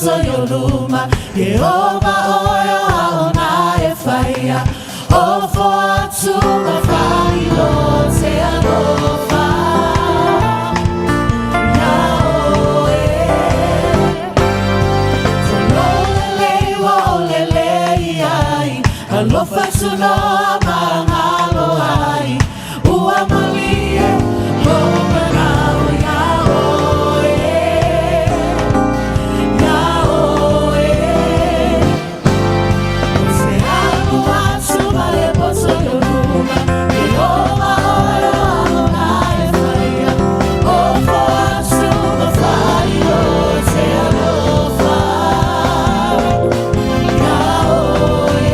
poto i o luma, Ieova oe o aona e whaia, O fo atu ma whailo te alofa. Ia oe. Lelei wa o lelei ai, alofa tunoa mangalo ai, ua malie lou manao ia oe, ia oe. O se alu atu ma le poto i o luma, Ieova oe o aona e whaia, O fo atu ma whailo te alofa. Ia oe.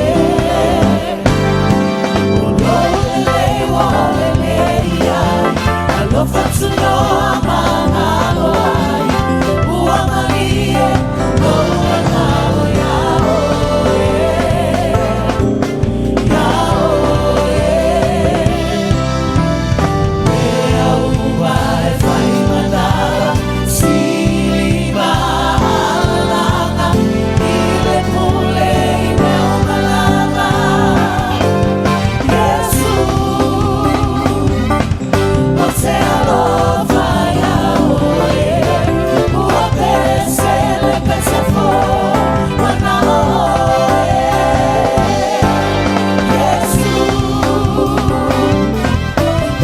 O lou lelei ua o lelei ai, alofa tunoa mangalo ai, ua malie lou manao ia oe, ia oe. Mea uma e fai manala, sili ma alalaga, i le pule i mea uma lava. Iesu, o te alofa ia oe, ua pese le pese fo, ua oe. Iesu,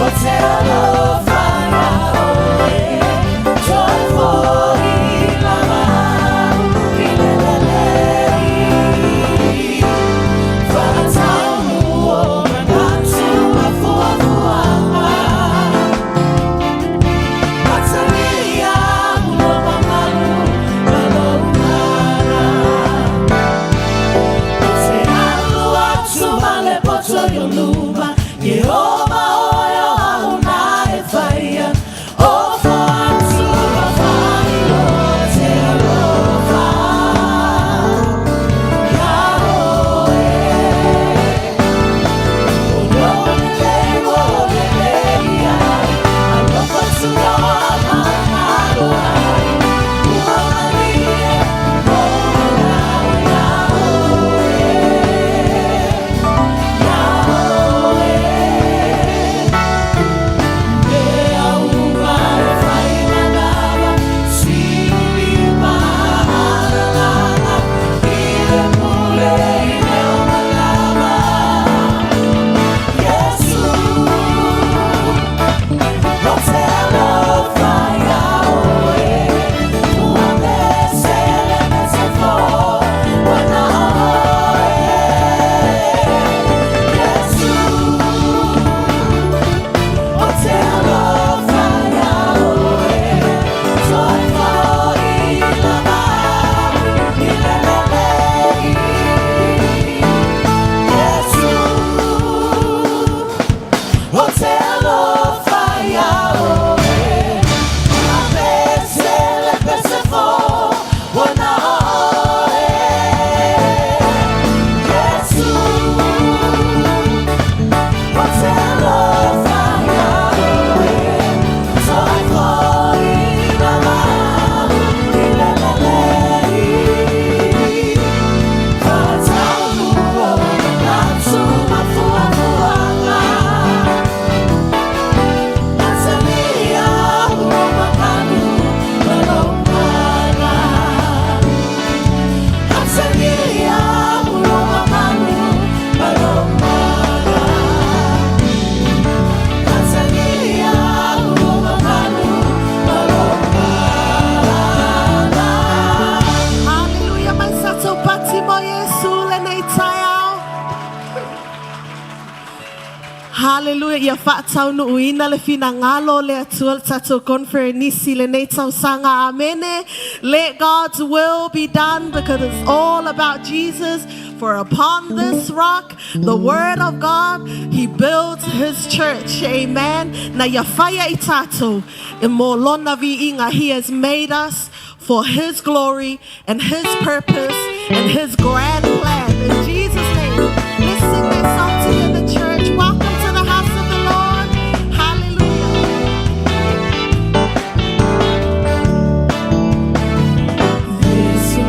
o te alofa ia oe, toe foi lava i le lelei. Whakataunu o manatu ma fuafuaga. Atalia ulo mamalu ma lou mana. O te alu atu ma le poto i o luma, Ieova oe o auna e whaia, O fo atu ma whailo te alofa. Ia oe. O lou lelei ua o lelei ai, alofa tunoa mangalo ai, ua malie lou manao ia oe, ia oe. Mea uma e fai manava, sili ma alalaga, i le pule i mea uma lava. Iesu, o te alofa ia oe, ua pese le pese fo, ua na oe. Iesu, o te alofa ia oe, toe foi lava i le lelei. Iesu, o te alofa ia oe, ua pese le pese fo, ua na oe. Iesu, o te alofa ia oe, toe foi lava i le lelei. Whakataunu o manatu ma fuafuaga. Atalia ulo mamalu ma lou mana. Atalia ulo mamalu ma lou mana. Atalia ulo mamalu ma lou mana. Haleluya mai tatou pati mo Iesu lenei taeao. Haleluya ia faataunuuina le finagalo o le Atua le tatou conferenisi lenei tausaga. Amene. Let God's will be done because it's all about Jesus. For upon this rock, the word of God, he builds his church. Amen. Na ia faia i tatou e mo lona viiga. He has made us for his glory and his purpose and his grand plan. In Jesus' name, let's sing that song together, church. Welcome to the house of the Lord. Hallelujah. Iesu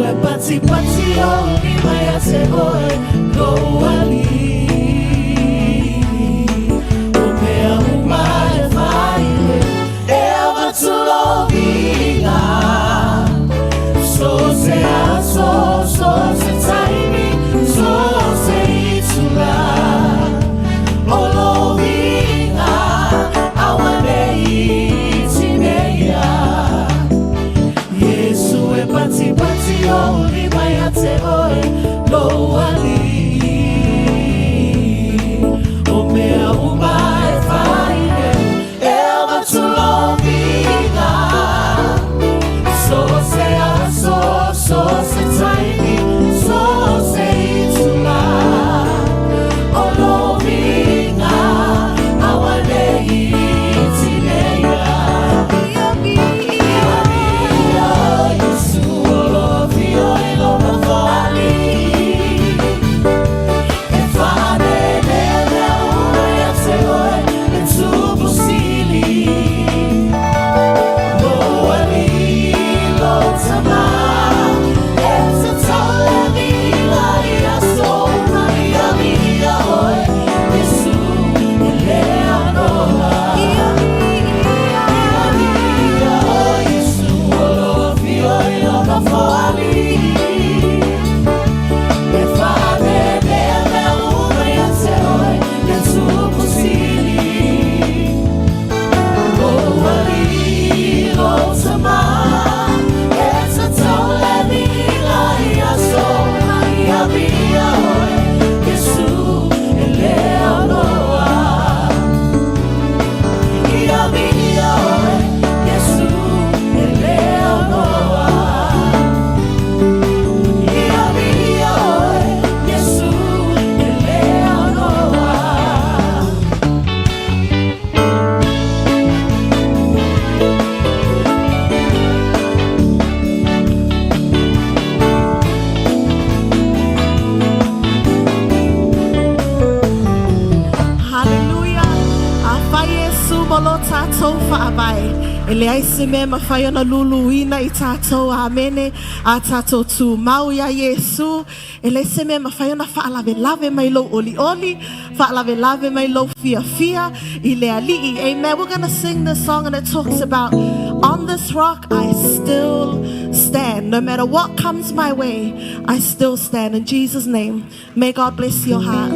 e patipati lou lima ia te oe lou Alii. O mea uma e fai e avatu lou viiga. So se aso, so se taimi, so se itula. O lou viiga, auanei tineia. Iesu e patipati lou lima ia te oe lou Alii. O mea uma e fai e avatu lou viiga. So se aso, so se taimi, so se itula. O lou viiga, auanei tineia. Ia viia Iesu o lo o afio i lou Nofoalii. E faaneanea mea uma ia te oe le Tupu Sili. Lou Alii, lou Tamā, e tatau le viiga i aso uma. Ia viia oe, Iesu e le aonoa. Ia viia Iesu o lo o afio i lou Nofoalii. E faaneanea mea uma ia te oe le Tupu Sili. Lou Alii, lou Tamā, e tatau le viiga i aso uma. Ia viia oe, Iesu e le aonoa. Ia viia oe, Iesu e le aonoa. Ia viia oe, Iesu e le aonoa. Hallelujah. Afai Iesu ma lo tatou faavae. E leai se mea e mafai ona luluina i tatou. Amene. A tatou tumau ia Iesu. E leai se mea e mafai ona faalavelave mai lou olioli, faalavelave mai lou fiafia i le Alii. Amen. We're going to sing this song and it talks about on this rock I still stand. No matter what comes my way, I still stand. In Jesus' name, may God bless your heart.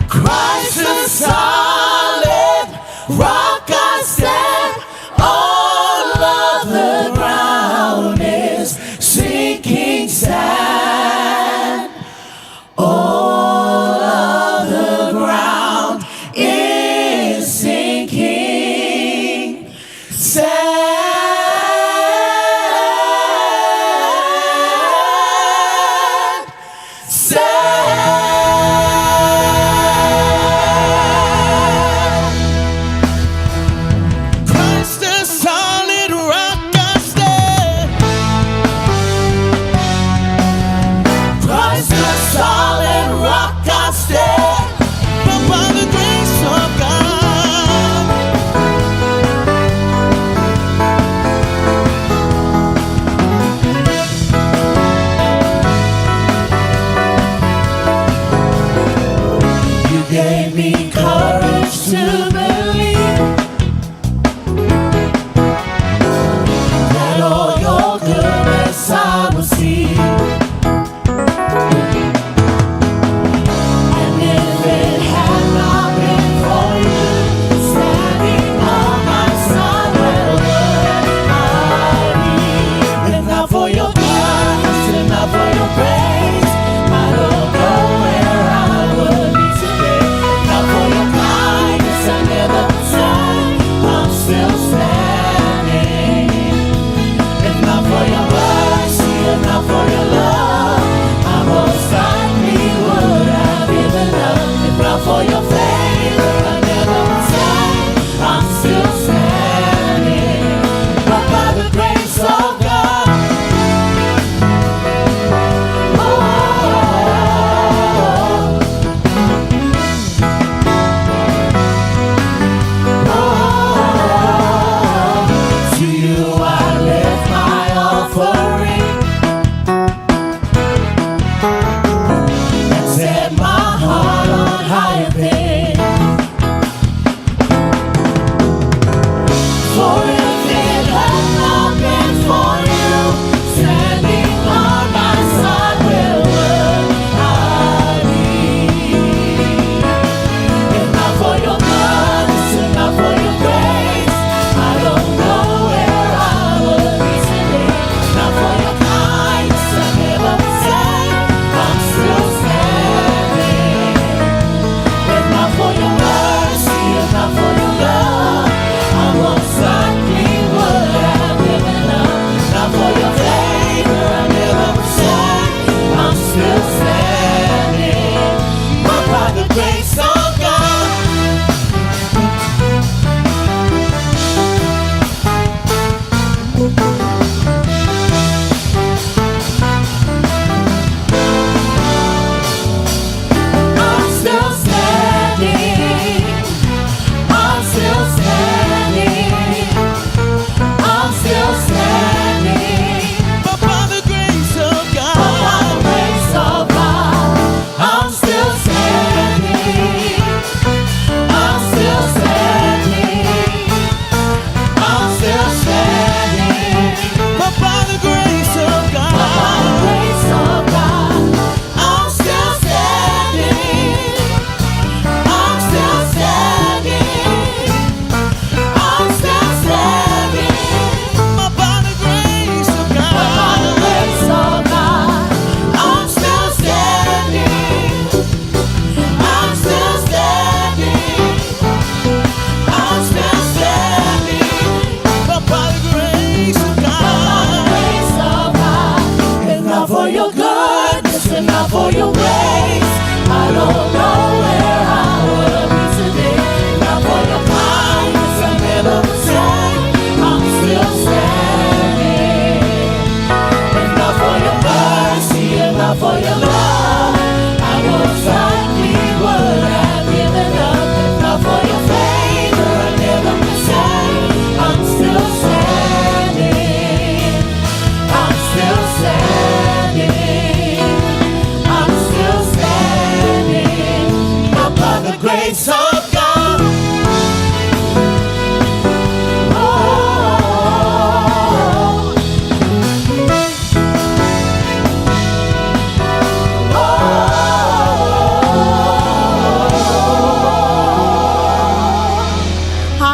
Christ the solid rock I stand. All other ground is sinking sand. All other ground is sinking sand. Sand.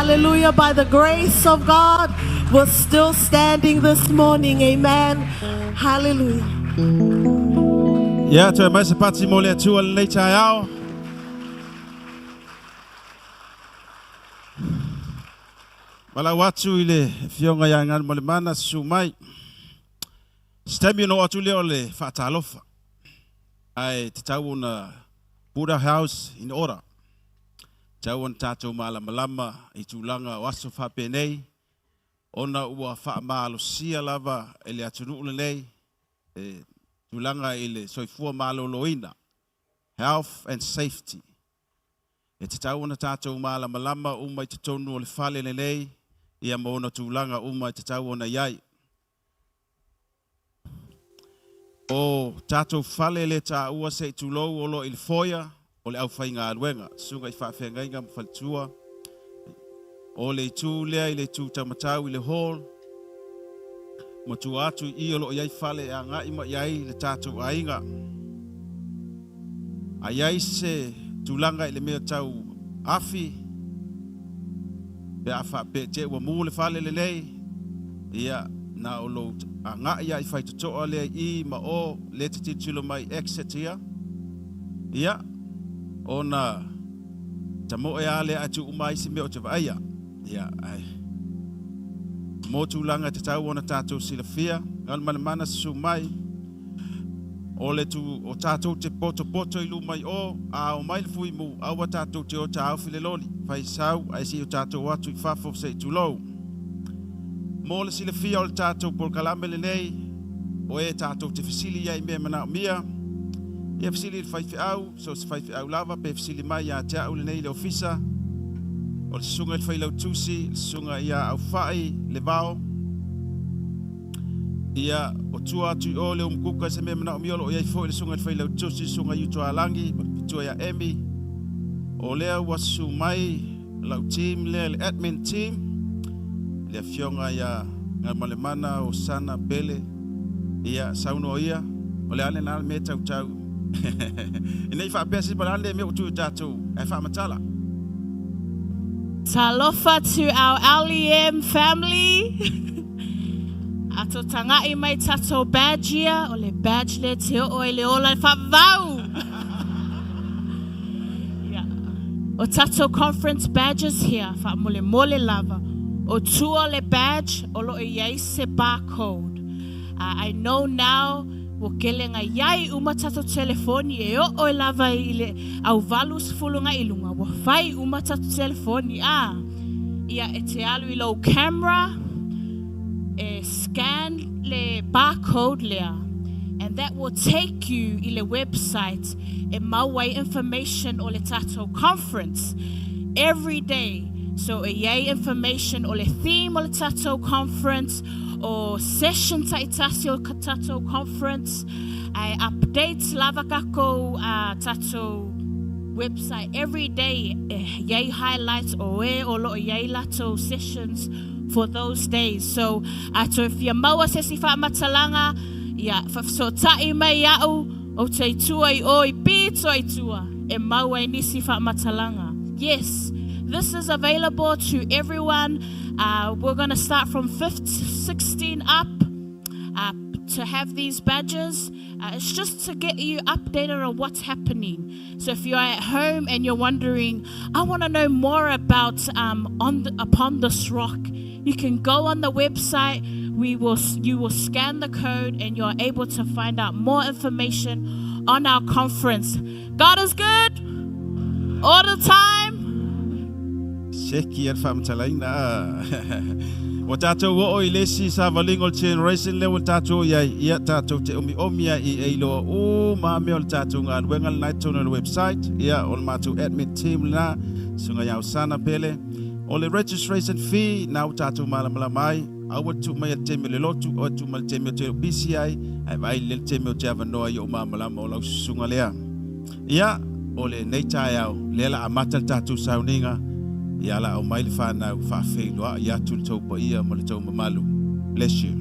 Hallelujah. By the grace of God, we're still standing this morning. Amen. Hallelujah. Ia, toe mai se pati mo le Atua lenei taeao. Malau atu i le Afioga ia Galumalemana susu mai. Se taimi ona oo atu lea o le faatalofa. Ae tatau ona put our house in order. Tatau ona tatou malamalama i tulaga o aso faapenei ona ua faamalosia lava e le atunuu lenei e tulaga i le soifua maloloina, health and safety. E tatau ona tatou malamalama uma i totonu o le fale lenei ia ma ona tulaga uma e tatau ona i ai. O tatou fale le taua se i tulou o lo i le foyer o le aufaigaluega, susuga i faafeagaiga ma faletua. O le itu lea i le itu taumatau i le hall, ma tua atu i i o lo o i ai fale e agai ma i ai le tatou aiga. A i ai se tulaga i le mea tau afi, pe a faapea te ua mu le fale lenei, ia na o lou agai lava i faitotoa lea i i ma o lea te tilotilo mai exit ia, ia ona tamoe lava lea ae tuu uma ai isi mea ou te vaaia. Ia, ae mo tulaga e tatau ona tatou silafia, Galumalemana susu mai, o le tu, o tatou te potopoto i luma i o, a o mai le fuimu, aua tatou te o taofi le loli, fai sau ae se i o tatou atu i fafo se i tulou. Mo le silafia o le tatou polokalame lenei, o e tatou te fesili ai i mea manaomia, ia fesili i le faifeau, so se faifeau lava, pe fesili mai ia te au lenei i le ofisa, o le susuga i le failautusi, le susuga ia Aufai le Vao, ia o tua atu i o le umukuka i se mea manaomia o lo o i ai foi le susuga i le failautusi, le susuga i Utualagi, ma le faletua ia Emi. O lea ua susu mai lau team lea, le admin team, le afioga ia Galumalemana o Sana Pele, ia saunoa ia, o le a lena le mea e tautau. Ina i faapea se o le a le mea ua tuu i tatou ae faamatala. Talofa to our LEM family. Ato tangai mai tatou badge ia, o le badge le te oo ai le ola e whaavau. Yeah. O tatou conference badges here, wha mole mole lava. O tua le badge, o lo i ai se barcode. I know now, ua kele ngai iai uma tatou telefoni e oo e lava i le au 80 ngai i lunga, ua fai uma tatou telefoni, a. Ia e te alu i lou camera, e scan le barcode lea, and that will take you i le website e mau ai information o le tatou conference every day. So e iai information o le theme o le tatou conference, o session taitasi o ka tatou conference, ae updates lava kakou tatou website every day e iai highlights o e o loo iai latou sessions for those days. So a toe fia maua se isi faamatalaga, ia faafesootai mai iaʻu, ou te i tua i o i pito i tua e mau ai nisi faamatalaga. Yes, this is available to everyone. We're going to start from 15, 16 up to have these badges. It's just to get you updated on what's happening. So if you're at home and you're wondering, I want to know more about Upon This Rock, you can go on the website. You will scan the code and you're able to find out more information on our conference. God is good all the time. Seki ia le faamatalaina a. Ua tatou oo i le isi savaliga o le generation lea ua tatou i ai, ia tatou te omiomi ai i e iloa uma lava mea o le tatou galuega lena i totonu o le website, ia o le matou admin team lena, Susuga ia Osana Pele. O le registration fee, na ua tatou malamalama ai, aua le tuu mai i le taimi o le lotu, aua le tuu mai i le taimi ou te le o busy ai, ae vaai lelei le taimi ou te avanoa ai i ou malamalama o lau susuga lea. Ia, o lenei taeao, lea la amata le tatou sauniga, ia la aumai le fanau faafeiloai atu le tou paia ma le tou mamalu. Bless you.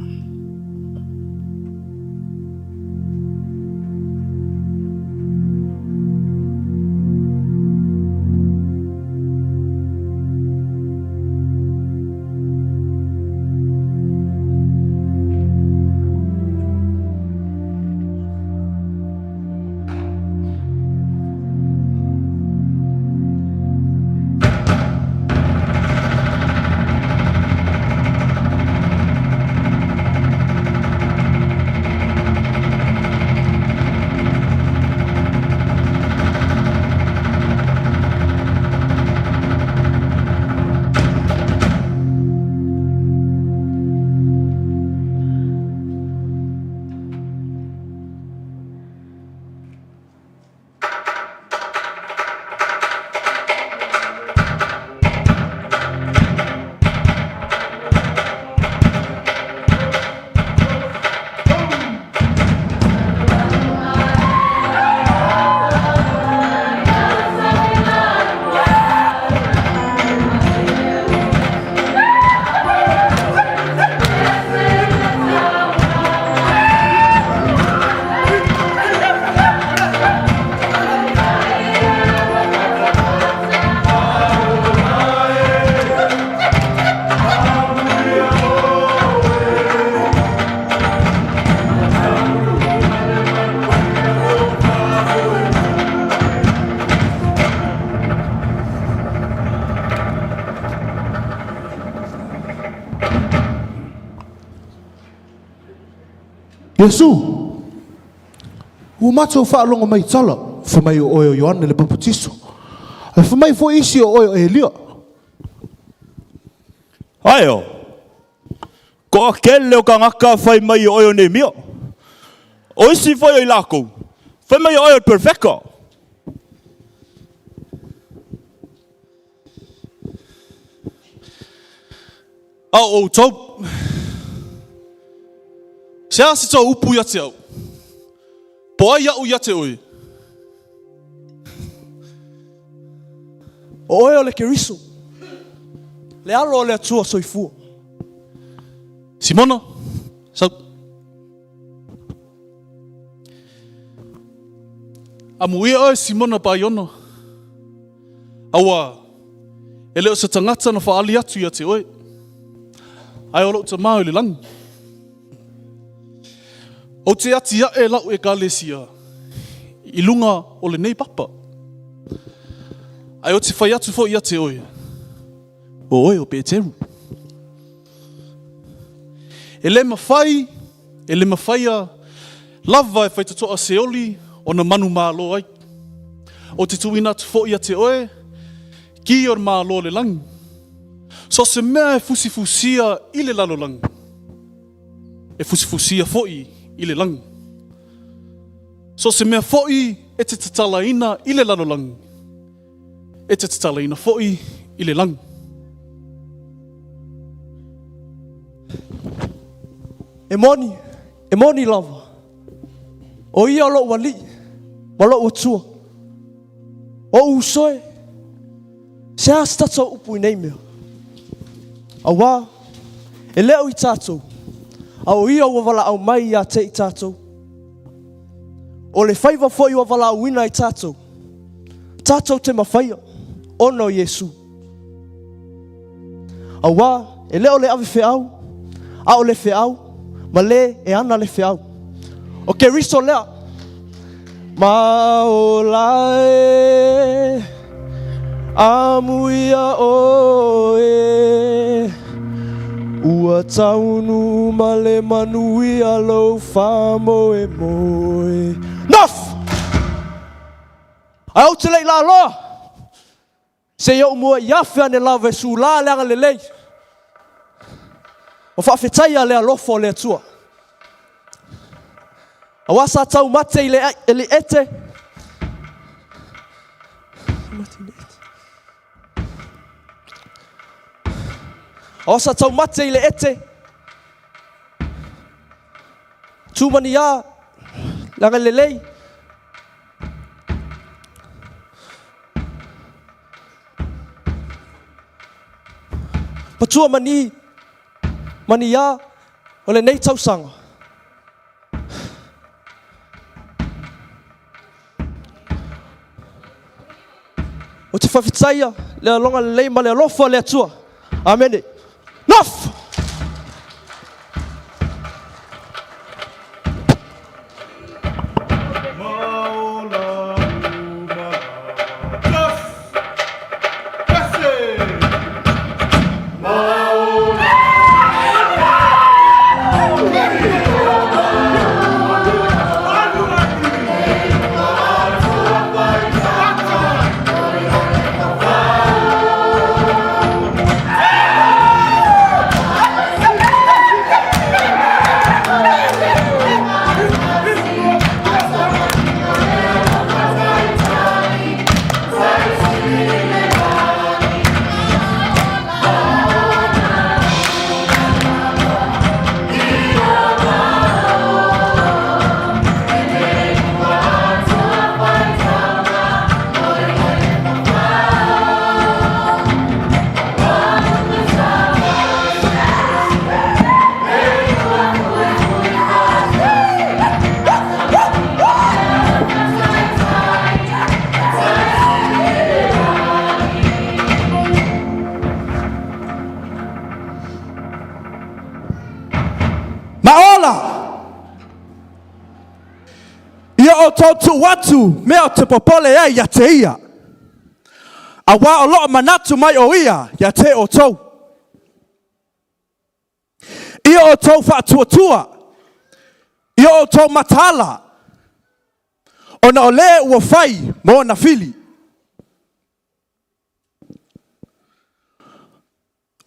Iesu, ua matou faalogo mai i tala, fai mai o oe o Ioane le Papatiso, ae fai mai foi isi o oe o Elia. Ae o, toatele o tagata fai mai o oe o Neemia. O isi foi o i lakou, fai mai o oe o le Perofeta. A o outou, se a se tou upu ia te au? Po ai aʻu ia te oe? O oe o le Keriso, le Alo o le Atua soifua. Simona, sau. Amuia oe Simona Paiona, aua e le o se tagata na faaali atu ia te oe, ae o lou Tama i le lagi. Ou te atiae lau Ekalesia i luga o lenei papa, ae ou te fai atu foi ia te oe, o oe o Peteru. E le mafai E le mafaia lava e faitotoa Seoli ona manumalo ai. O te tuuina atu foi ia te oe, ki o le malo o le lagi. So se mea e fusifusia i le lalolagi, e fusifusia foi i le lagi. So se mea foi e te tatalaina i le lalolagi, e te tatalaina foi i le lagi. E moni, e moni lava, o ia o lou Alii ma lou Atua. O uso e, se a se tatou upu i nei mea? Auā, e le o i tatou, a o ia ua valaau mai ia te i tatou. O le faiva foi ua valaauina ai tatou, tatou te mafaia, ona o Iesu. Auā, e le o le ave feau, a o le feau, ma le e ana le feau. O Keriso lea. Ma ola e, amuia oe, ua taunu ma le manuia lou faamoemoe. Nof! Ae ou te le i laloa, se i ou mua i afe ane lava e sulā le agalelei ma faafetaia le alofa o le Atua. Auā sa tau mate i le le ete. Auā sa tau mate i le ete. Tūmaniā, le agalelei. Patua mani, maniā o lenei tausaga. Ou te faafetaia le aloga lelei ma le alofa o le Atua. Amene. Nof! Ma ola! Ia outou tuu atu mea o te popole ai ia te ia, auā o loo manatu mai o ia ia te outou. Ia outou faatuatua. I o outou mataala, ona o le ua fai ma ona fili.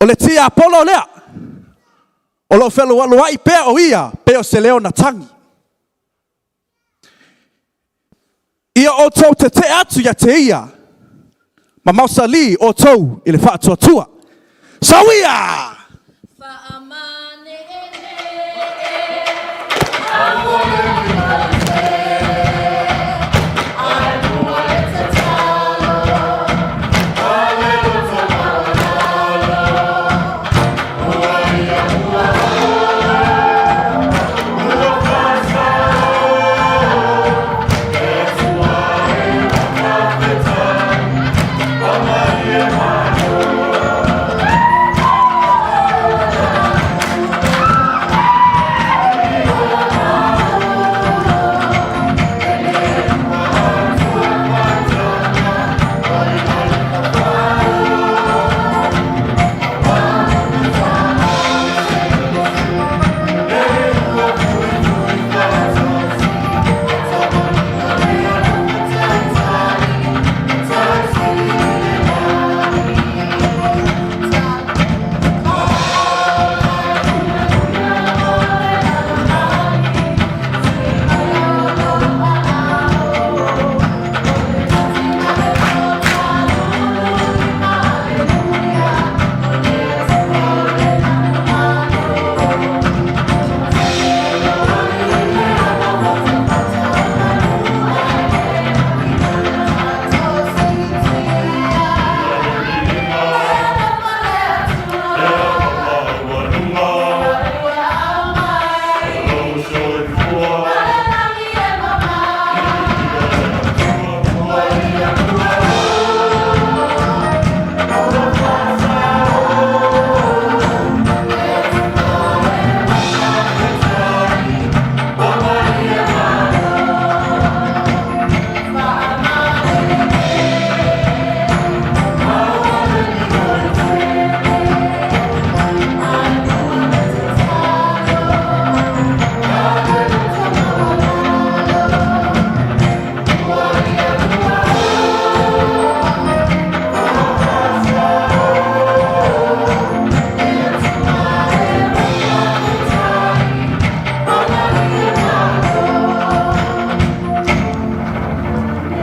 O le tiapolo lea, o lo o fealualuai pea o ia pei o se leo na tagi. Ia outou tetee atu ia te ia, ma mausali outou i le faatuatua. Sauia!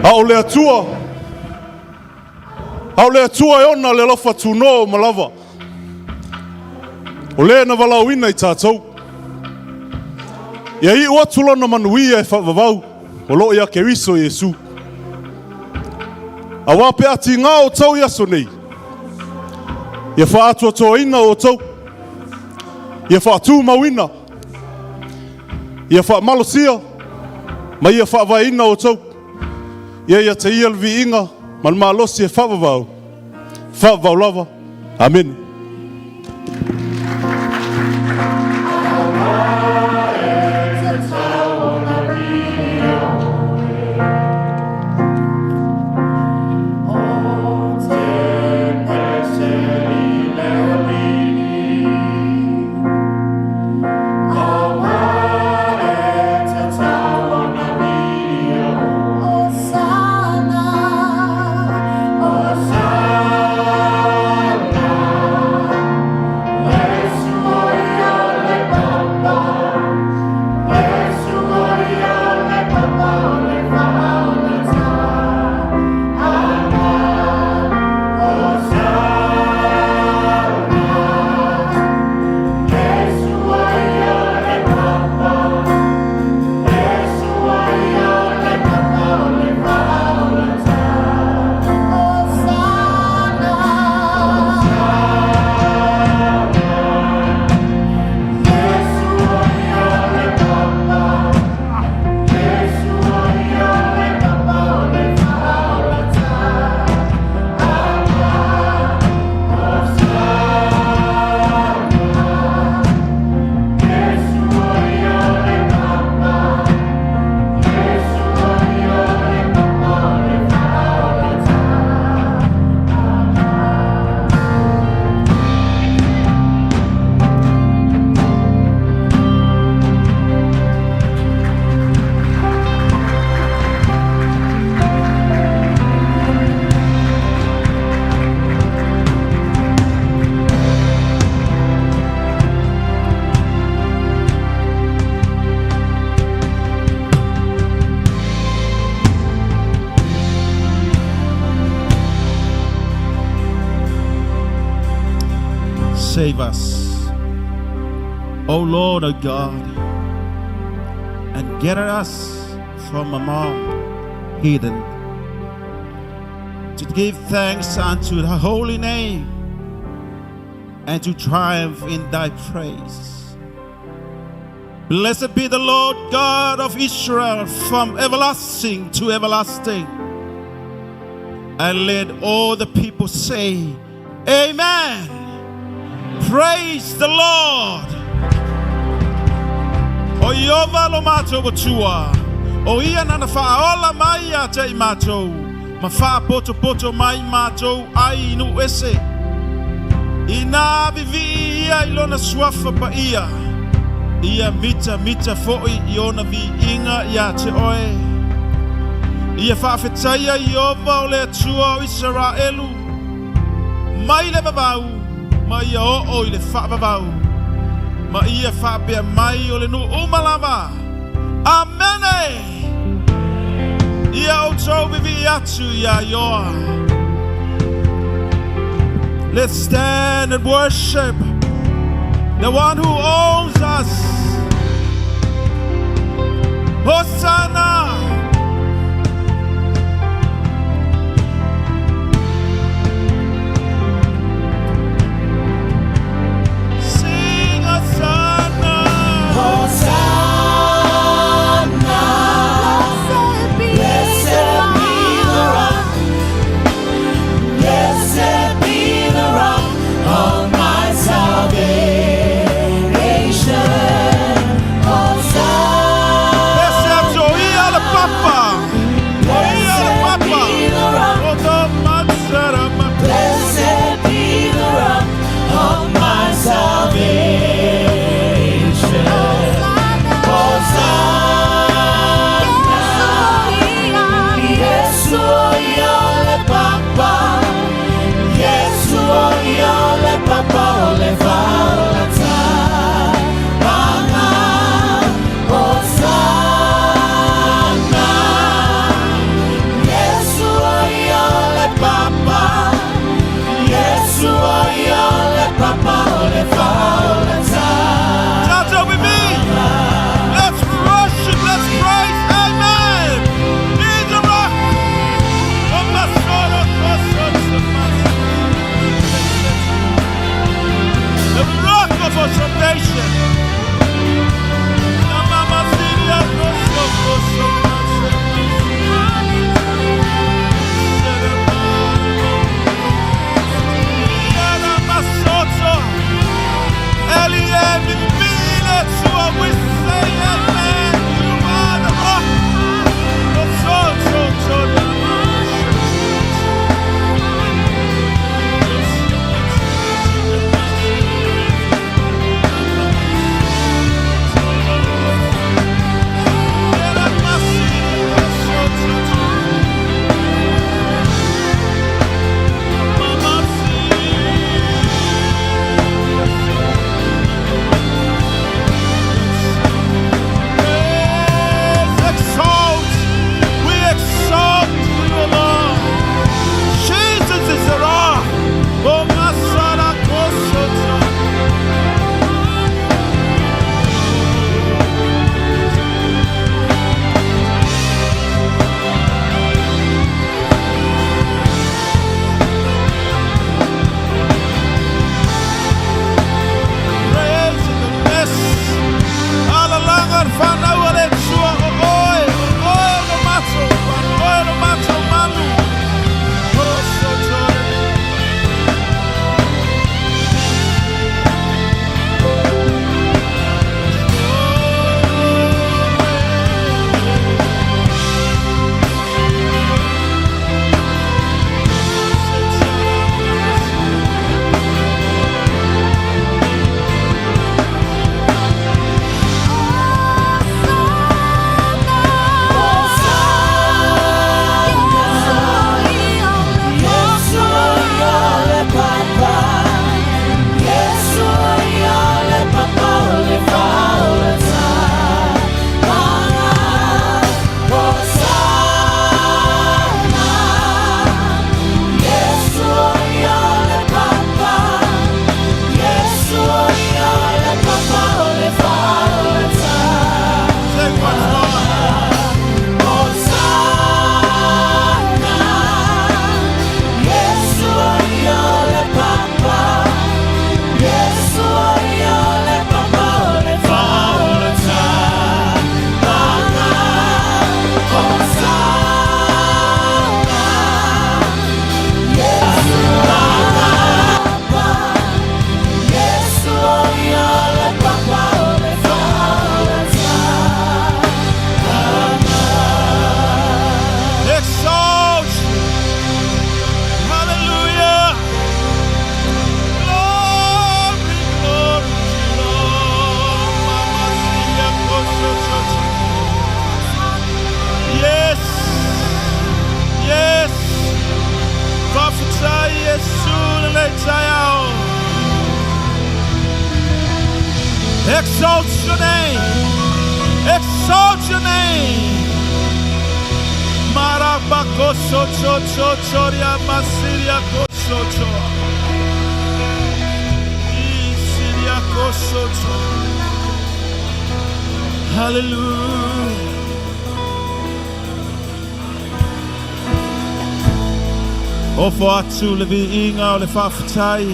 A o le Atua, a o le Atua e ona le alofa tunoa ma lava. O le na valaauina i tatou. Ia iu atu lona manuia e faavavau o lo o ia Keriso Iesu. Auā pe a tigā outou i aso nei, ia faaatoatoaina outou, ia faatumauina, ia faamalosia, ma ia faavaeina outou. Ia ia te ia le viiga ma le malosi e faavavau, faavavau lava. Amene. Save us, O Lord our God, and gather us from among heathen to give thanks unto thy holy name and to triumph in thy praise. Blessed be the Lord God of Israel from everlasting to everlasting. And let all the people say, Amen. Praise the Lord. O Iova lo matou Atua, o ia nana faaola mai ia te i matou, ma faapotopoto mai matou ai i nuu ese. Ina vivii ia i lona suafa paia, ia mitamita foi i ona viiga ia te oe. Ia faafetaia Iova o le Atua o Isaraelu, mai le vavau, ma ia oo i le faavavau, ma ia faapea mai o le nuu uma lava. Amene! Ia outou vivii atu ia Ioa. Let's stand and worship the one who owns us. Hosanna! Sing Hosanna! Hosanna. Blessed be the rock. Blessed be the rock of my salvation. Hosanna. Blessed o ia le papa. Exalt your name. Exalt your name. Marabakoso cho cho choria masiria koso cho. Isiria koso cho. Hallelujah. Ofo atu le viiga o le faafetai.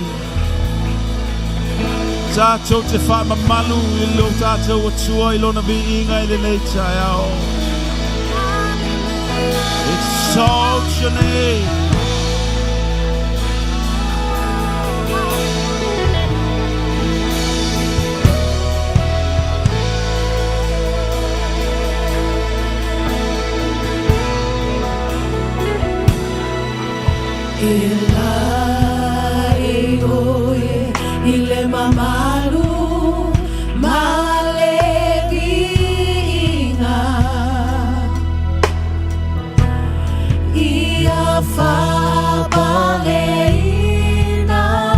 Tatou te faamamalu i lo tatou Atua i lona viiga i lenei taeao. Exalt your name. E lai oe i le mamalu ma le viiga. Ia faapaleina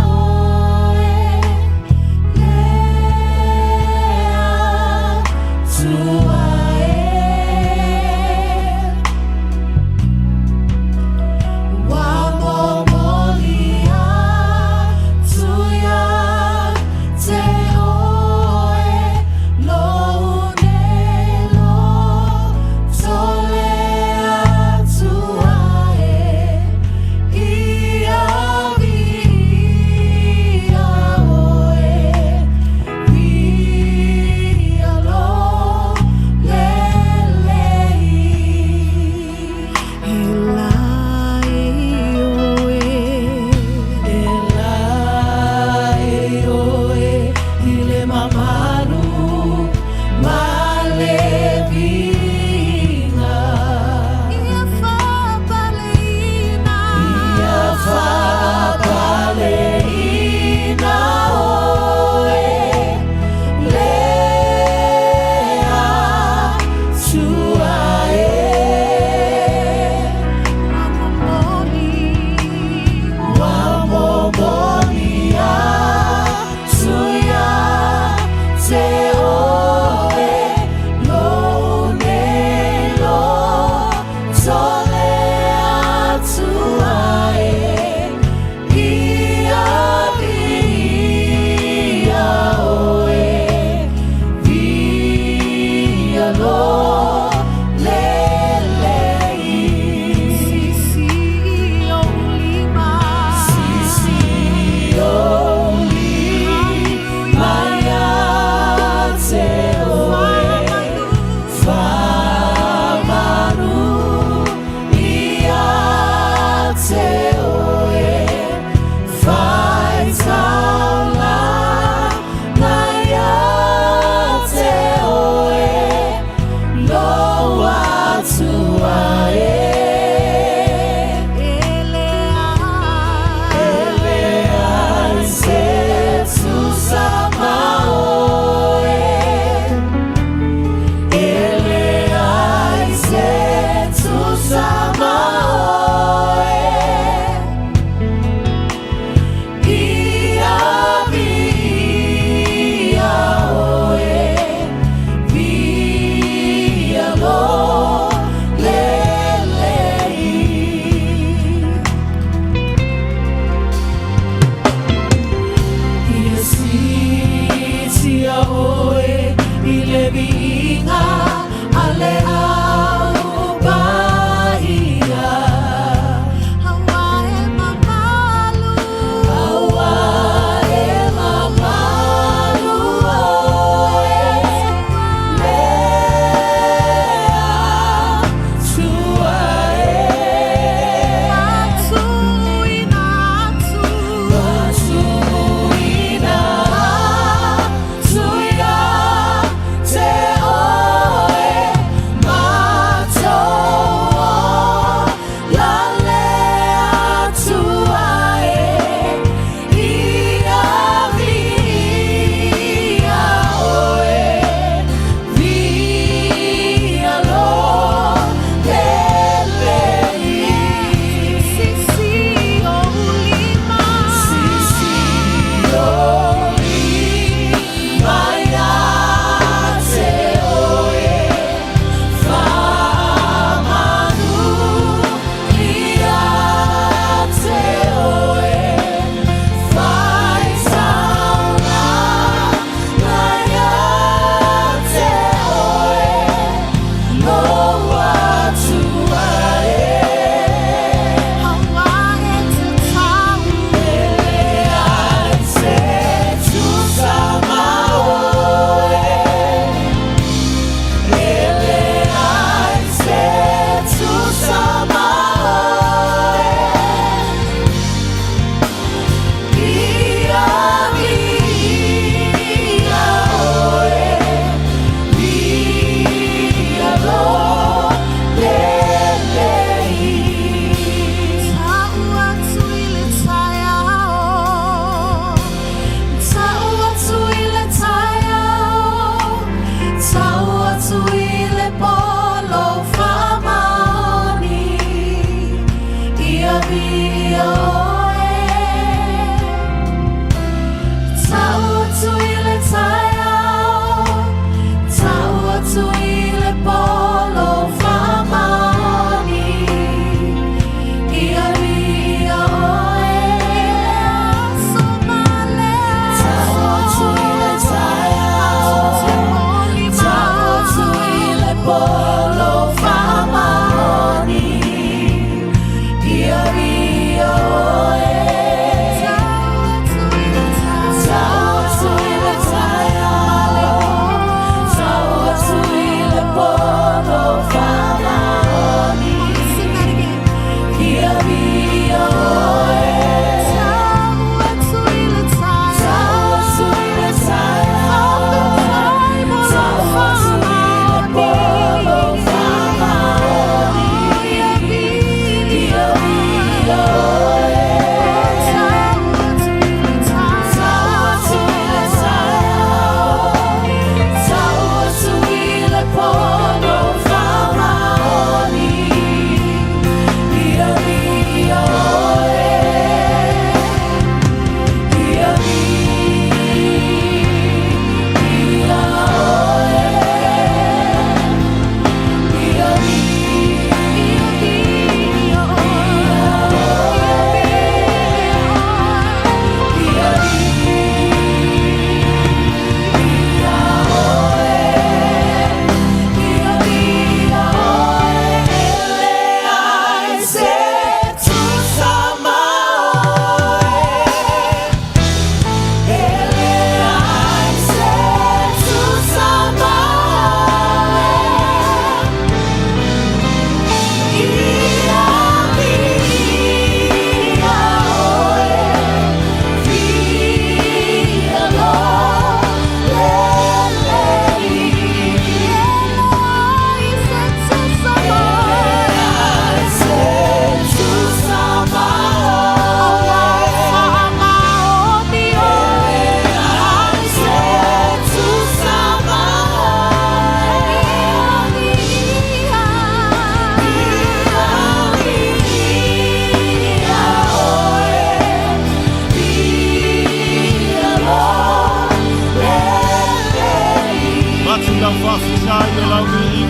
oe le Atua e. Ua momoli atu ia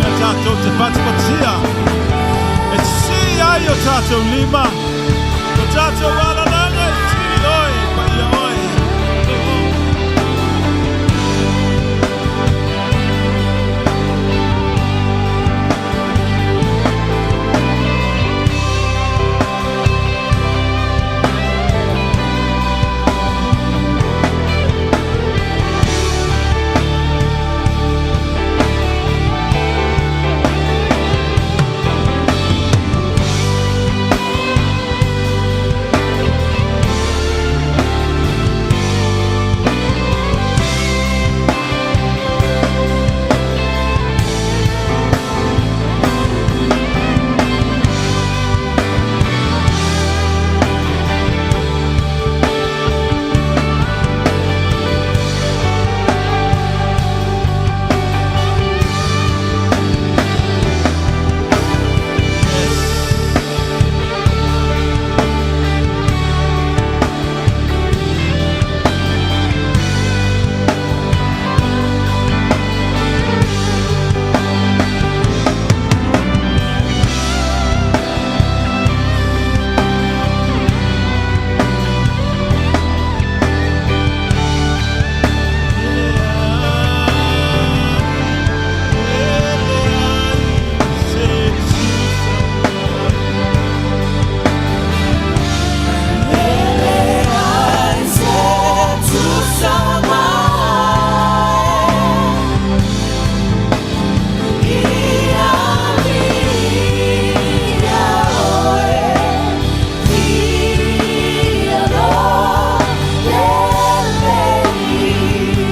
mea tātou te patipatia. E sī ai o tātou lima. Ko tātou alalanga e tiri oe, pa ia oe.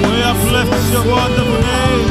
We have left your wonderful name.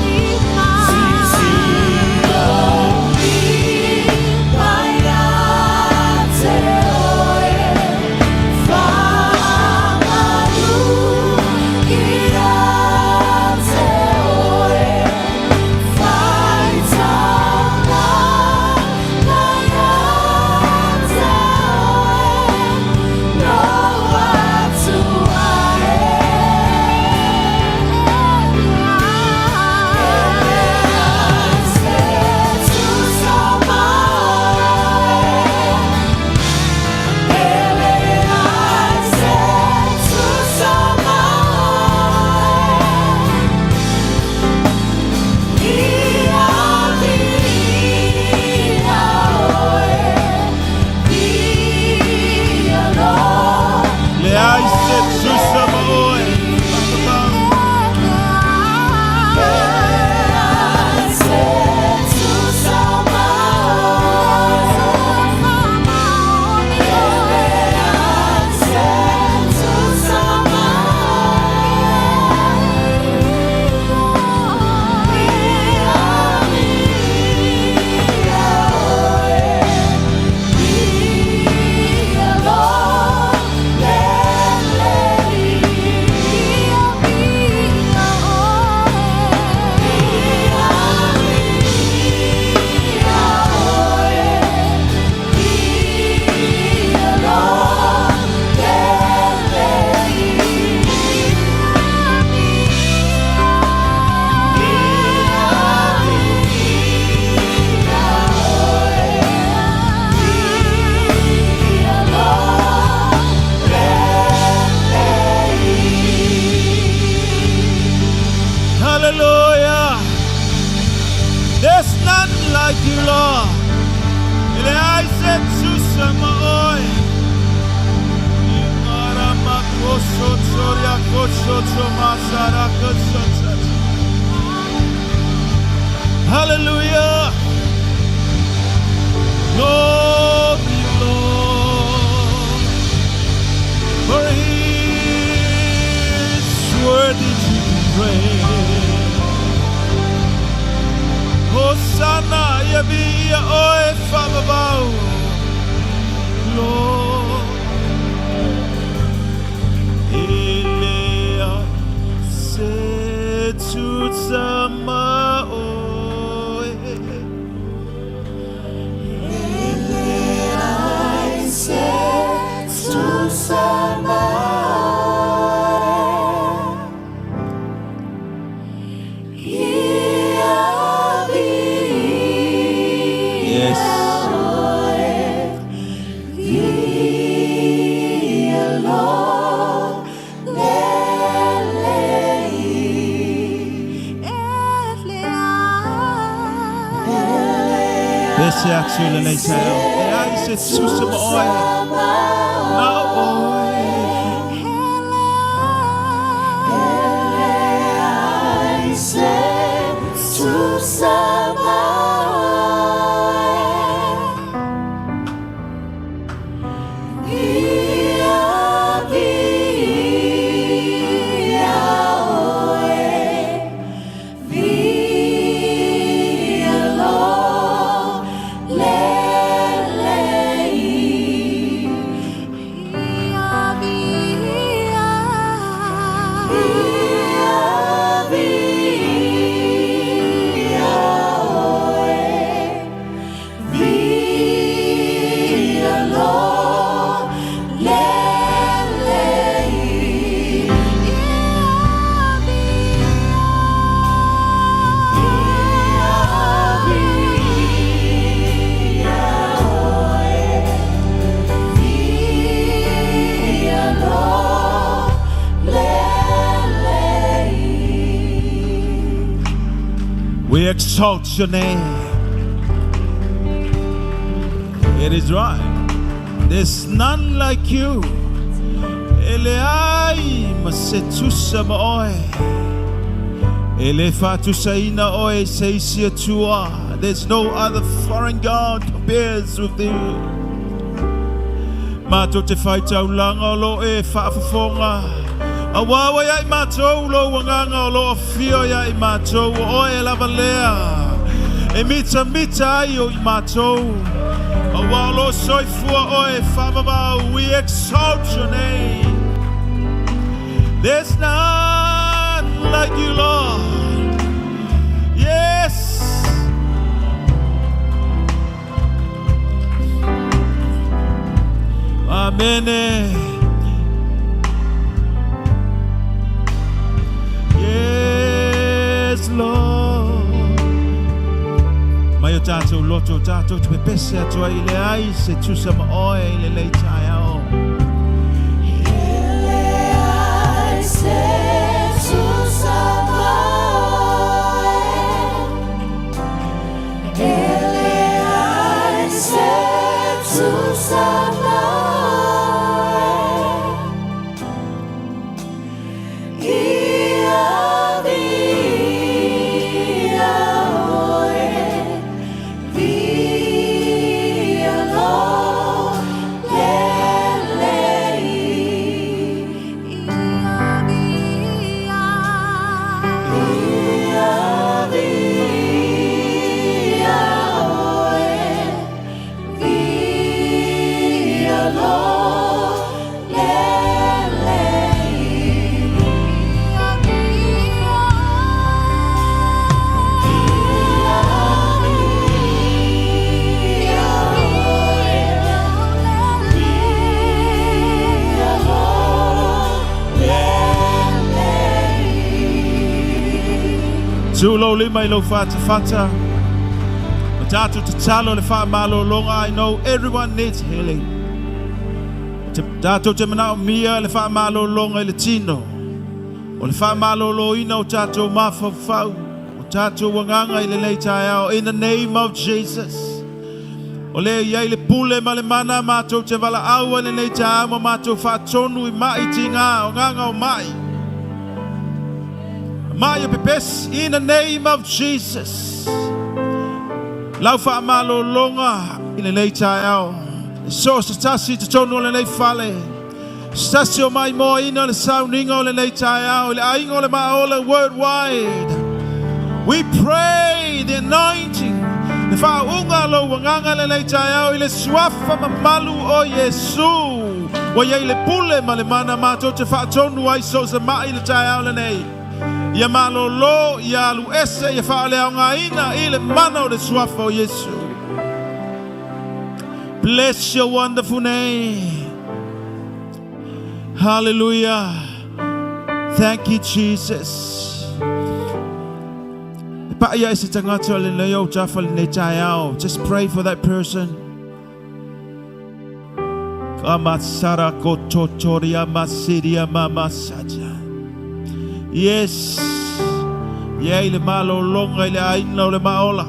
Le ai se tusa ma oe. Hallelujah. There's none like you, Lord. Ele ai se tusa ma oe. Ingarama koso toria koso tomasara koso tata. Hallelujah. Glory, Lord. For he is worthy to be praised. Hosanna, Yabia, Oe, Fababao. Lord. Elea, se tutsama oe. Ia Pese atu i lenei taeao. E ai se tusa ma oe. Na o oe. Se tusa ma oe. Ia via oe. Via lo lelei. Ia via. Ia via oe. Via lo lelei. Ia via. Ia via oe. Via lo lelei. We exalt your name. It is right. There's none like you. E leai ma se tusa ma oe. E le faatusaina oe se isi Atua. There's no other foreign God compares with you. Matou te fai taulaga o lo o e faafofoga. Auā ua ia i matou lou agaga o lo o afio ia i matou o oe lava lea. E mitamita ai o i matou. Auā o lo o soifua oe faavavau. We exalt your name. There's none like you, Lord. Yes. Amene. Yes, Lord. Mai o tātou loto o tātou te pepese atu ai i leai se tusa ma oe i lenei taeao. Leai se tusa ma oe. E leai se tusa ma oe. Ia via oe. Via lo lelei. Ia via. Ia via oe. Via lo lelei. Ia via. Ia via oe. Via lo lelei. Tū lou lima i lou fatafata. Ma tātou tatalo le faamalologa. I know everyone needs healing. Te tātou te manaomia le faamalologa i le tino. O le faamaloloina o tātou mafaufau. O tātou agaga i lenei taeao. In the name of Jesus. O lea i ai le pule ma le mana matou te valaau i lenei taeao ma matou faatonu i mai tigā o agaga o mai. Mai o pepesi in the name of Jesus. Lau faamalologa i lenei taeao. So se tasi i totonu o lenei fale. Se tasi o maimoaina le sauniga o lenei taeao. I le aiga o le Maaola worldwide. We pray the anointing. Le faauuga lou agaga lenei taeao i le suafa mamalu o Iesu. Ua i ai le pule ma le mana matou te faatonu ai so o se mai le taeao lenei. Ia malolo, ia alu ese, ia faaleaogaina i le mana o le suafa o Iesu. Bless your wonderful name. Hallelujah. Thank you, Jesus. E paia ai se tagata o lenei o tafa lenei taeao. Just pray for that person. Kamasara kototoria masiria mamasaja. Yes. Ia i le malologa i le aiga o le Maaola.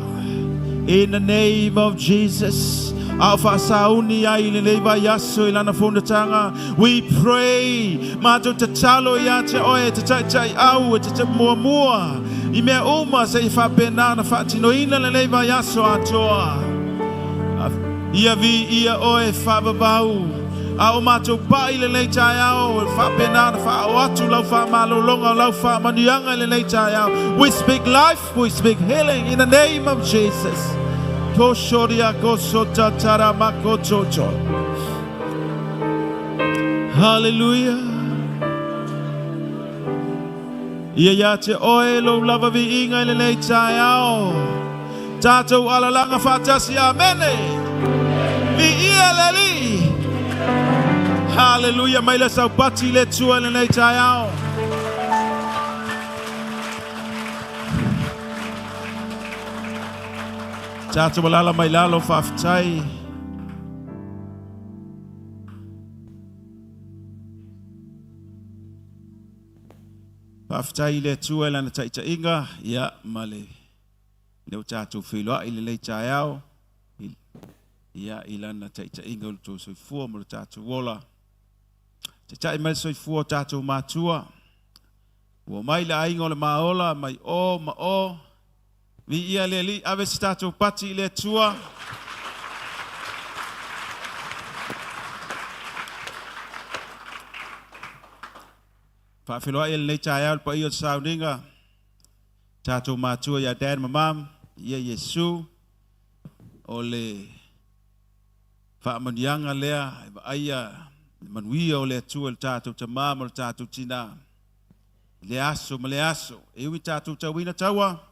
In the name of Jesus. A o faasauni ai i lenei vaiaso i lana fonotaga. We pray, matou tatalo ia te oe e te taitaiau e te muamua i mea uma seia faapena ona faatinoina lenei vaiaso atoa. Ia viia oe faavavau. A o matou pai i lenei taeao, e faapena ona faaoo atu lau faamalologa o lau faamanuiaga i lenei taeao. We speak life, we speak healing in the name of Jesus. Koshoria kosota tara makototo. Hallelujah. Ia ia te oe lou lava viiga i lenei taeao. Tatou alalaga faatasi. Amene. Viia le Alii. Haleluia. Mai le saupati i le Atua i lenei taeao. Tatou alala mai lalo faafetai. Faafetai i le Atua i Lana taitaiga, ia, ma le lea ua tatou feiloai i lenei taeao, ia, i Lana taitaiga o le tou soifua ma lo tatou ola. Taitai mai le soifua o tatou matua, ua omai le aiga o le Maola mai o ma o, Viia le Alii, ave se tatou pati i le Atua. Faafeiloai e lenei taeao le paia o le sauniga, tatou matua ia Dad ma Mom, ia Iesu, o le faamanuiaga lea e vaaia le manuia o le Atua i le tatou tama ma le tatou tina. I lea aso ma lea aso, e ui tatou tauina taua,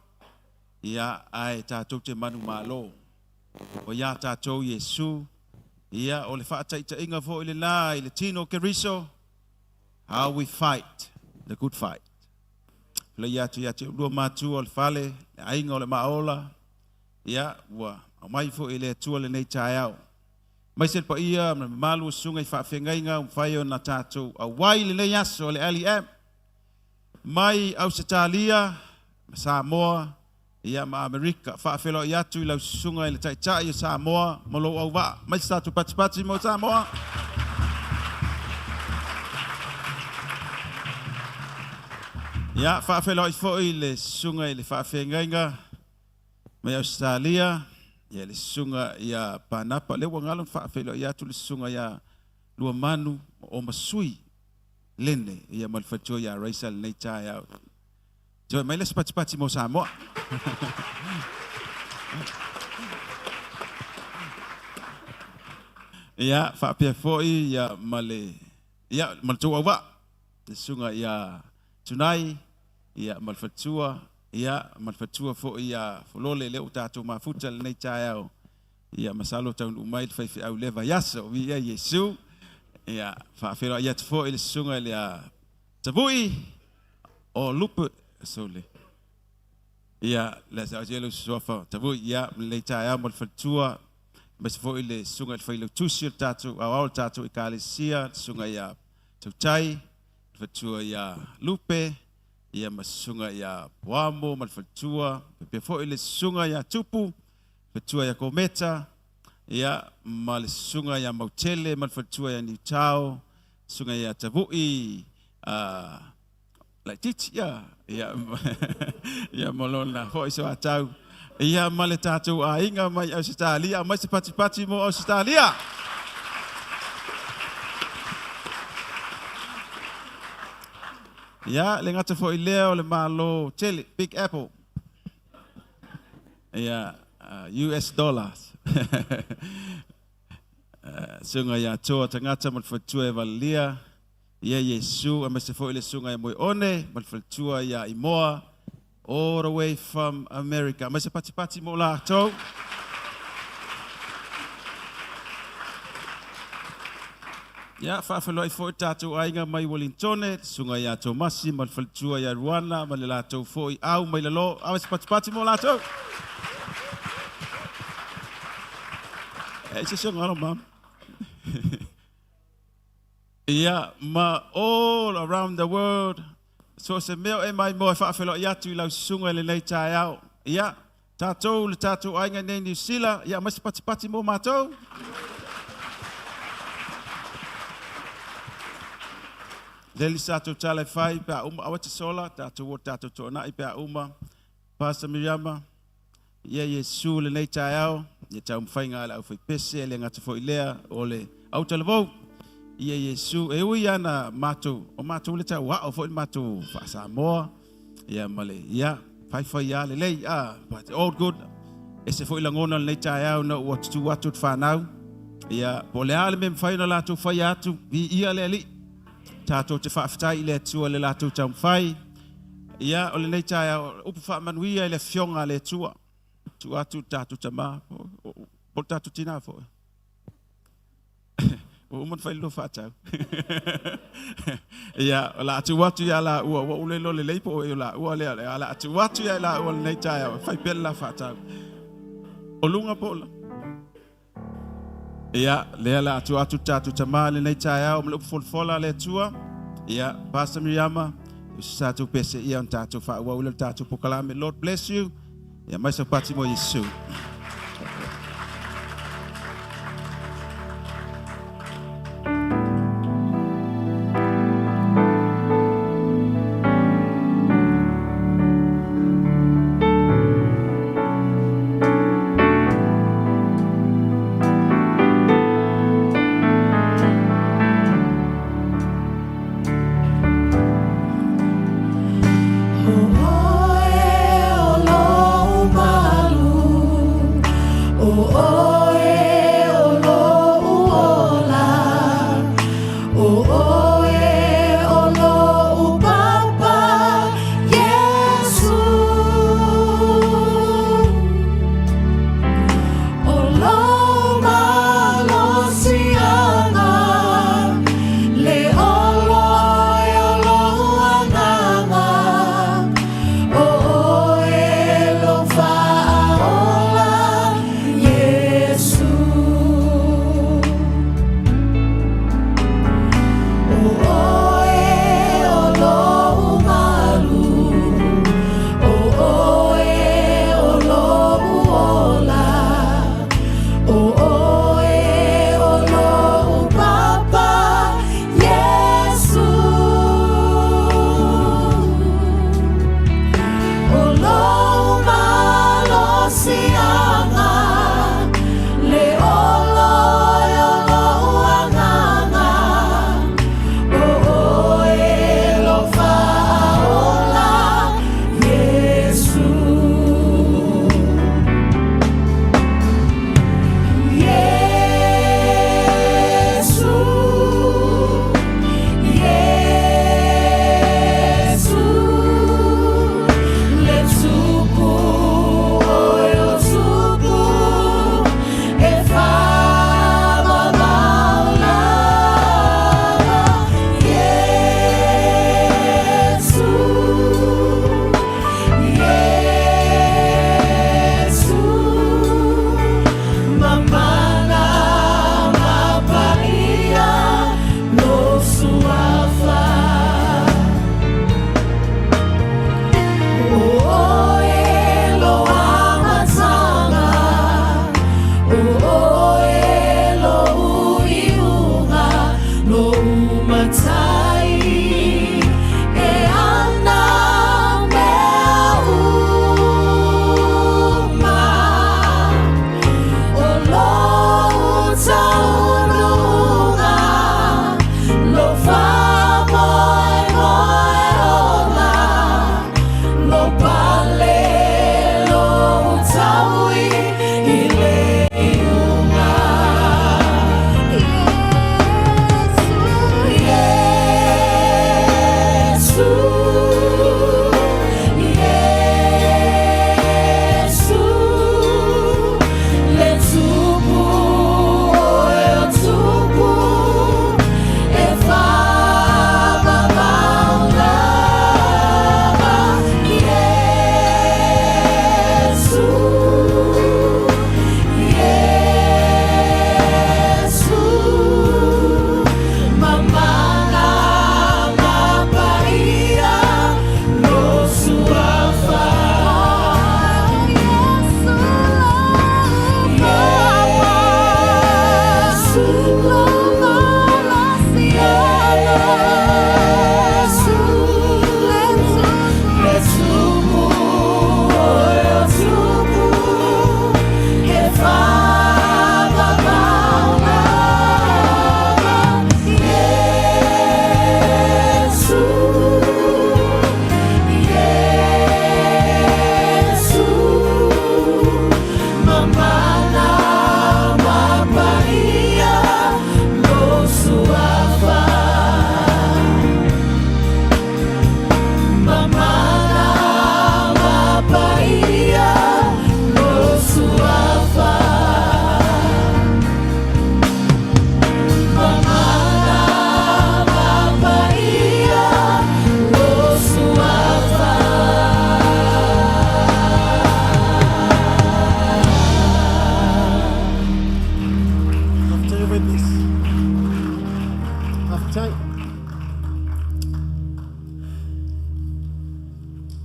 ia, ae tatou te manumalo. Ua iā tatou Iesu, ia, o le faataitaiga foi lena i le tino o Keriso, how we fight the good fight. Peleia atu ia te ulua matua o le fale, le aiga o le Maaola, ia, ua aumai foi e le Atua lenei taeao. Aemaise le paia ma le mamalu o susuga i faafeagaiga ua mafai ona tatou auai i lenei aso o le LEM mai Ausetalia ma Samoa ia ma Amerika. Faafeiloai atu i lau susuga i le Taitai o Samoa ma lou auvaa. Mai se tatou patipati mo Samoa. Ia, faafeiloai foi i le susuga i le faafeagaiga mai Ausetalia, ia le susuga ia Panapa, lea ua galo na faafeiloai atu le susuga ia Luamanu o Masui Lene, ia ma le faletua ia Raisa lenei taeao. Toe mai le isi patipati mo Samoa. Ia, faapea foi ia ma le ia ma le tou auvaa, le susuga ia Tunai, ia ma le faletua, ia ma le faletua foi ia Folole lea ua tatou mafuta lenei taeao. Ia masalo taunuu mai le faifeau i lea vaiaso. Viia Iesu. Ia faafeiloai atu foi le susuga i le Tavui o Lupe sole. Ia le suafa Tavui ia lenei taeao ma le faletua aemaise foi le susuga i le failautusi o le tatou aoao o le tatou ekalesia, le susuga ia Tautai, le faletua ia Lupe, ia ma susuga ia Poamo ma le faletua, faapea foi le susuga ia Tupu, faletua ia Kometa, ia ma le susuga ia Mautele ma le faletua ia Niutao, susuga ia Tavui, laitiiti, ia, ia, ia ma lona foi soatau, ia ma le tatou aiga mai Ausetalia, aumai se patipati mo Ausetalia. Ia, le gata foi lea o le Malo tele, Big Apple. Ia, US dollars. Susuga ia Toa Tagata ma le faletua ia Valelia, ia Iesu, aemaise foi le susuga ia Moeone ma le faletua ia Imoa, all the way from America. Aemaise patipati mo latou. Ia, faafeiloai foi tatou aiga mai Uelintone, le susuga ia Tomasi ma le faletua ia Ruana ma le latou foi au mai lalo. Ave se patipati mo latou. E se se ngaro mam. Ia, ma all around the world, so se mea e mai mo e faafeiloai atu i lau susuga i lenei taeao. Ia, Tatou le tatou aiga nei Niu Sila, ia aumai se patipati mo matou. Lele sa tatou tala e fai pe a uma, aua te sola, tatou o tatou toanai pe a uma. Pastor Miriama, ia Iesu lenei taeao, ia taumafaiga a le aufaipese, e le gata foi lea o le autalavou. Ia Iesu, e ui ana matou, o matou le tau ao foi le matou faa-Samoa, ia ma le, ia, faifai a lelei, ah, but all good. Ese foi lagona lenei taeao na ua tutu atu le fanau, ia, po o le a le mea mafai ona latou faia atu, viia le Alii. Tatou te faafetai i le Atua le latou taumafai. Ia, o lenei taeao, upu faamanuia i le afioga a le Atua. Tuu atu le tatou tama, po o le tatou tina foi. Ua uma ona fai le lua faatau. Ia, o le a tuu atu ia laua, ua ou le iloa lelei po o ea laua lea, o le a tuu atu ia laua lenei taeao, e fai pea le la faatau. O luga po o lalo? Ia, lea o le a tuu atu le tatou tama i lenei taeao ma le upu folafola a le Atua. Ia, Pastor Miriama, o se tatou pese ia ona tatou faaauau lea o le tatou polokalame. Lord bless you. Ia mai sau pati mo Iesu. O oe o lou malu.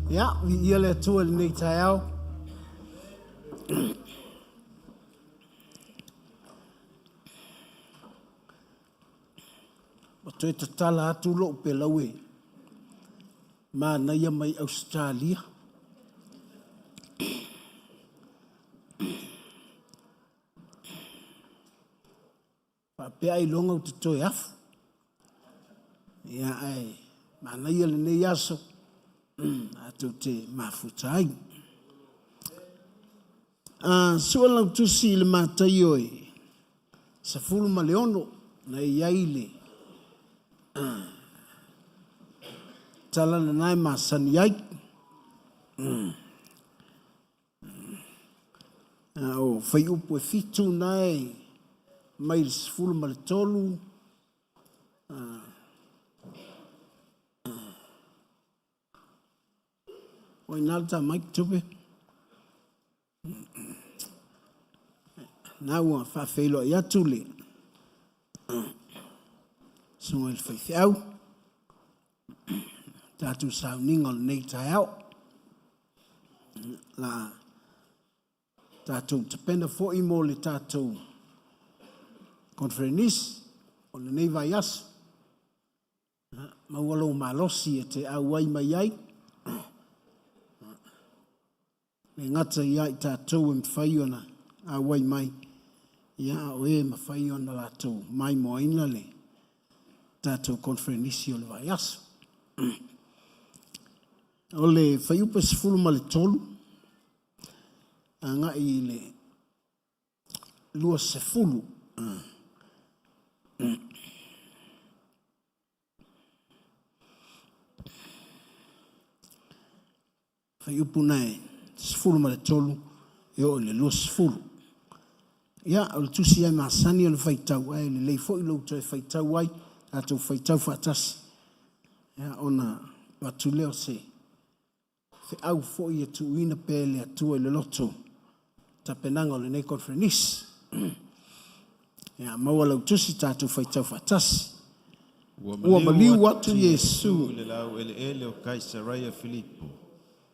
Ia, viia le Atua i lenei taeao. Ua toe tatala atu lou pelau e manaia mai Ausetalia. Faapea ailoga ou te toe afu. Ia ae manaia lenei aso tatou te mafuta ai. Sua lau tusi i le Mataio e 16 na e i ai le tala lena e masani ai. A o fuaiupu e 7 na e mai le 13 o ina le ta mic tupe. Na ua faafeiloai atu le susuga i le faifeau, tatou sauniga o lenei taeao. La tatou tapena foi mo le tatou conference o lenei vaiaso. Maua lou malosi e te auai mai ai. Le gata ia i tatou e mafai ona auai mai, ia a o e mafai ona latou maimoaina le tatou conference o le vaiaso. O le fuaiupu 13 agai i le 20. Fuaiupu na e 13 e oo i le 20. Ia, o le tusi e masani ona faitau, ae lelei foi lou toe faitau ai, tatou faitau faatasi, ia, ona avatu lea o se feau foi e tuuina pea e le Atua i le loto tapenaga o lenei conference. Ia, maua lau tusi tatou faitau faatasi. Ua maliu atu Iesu i le laueleele o Kaisareia Filipo,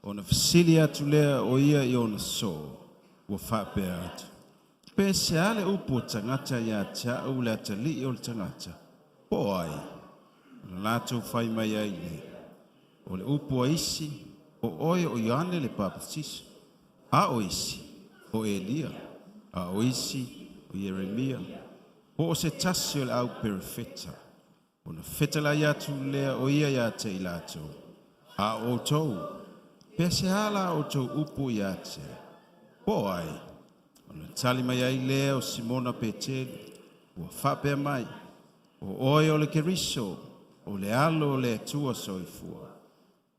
ona fesili atu lea o ia i ona soo, ua faapea atu, Pe se a le upu a tagata ia te au le atalii o le tagata, po o ai? Ona latou fai mai ai lea, O le upu a isi, o oe o Ioane le Papatiso, a o isi, o Elia, a o isi, o Ieremia, po o se tasi o le au perofeta. Ona fetalai atu lea o ia ia te i latou, A o outou, pe se a la outou upu ia te, po o ai? Ona tali mai ai lea o Simona Petelu, ua faapea mai, O oe o le Keriso, o le Alo o le Atua soifua.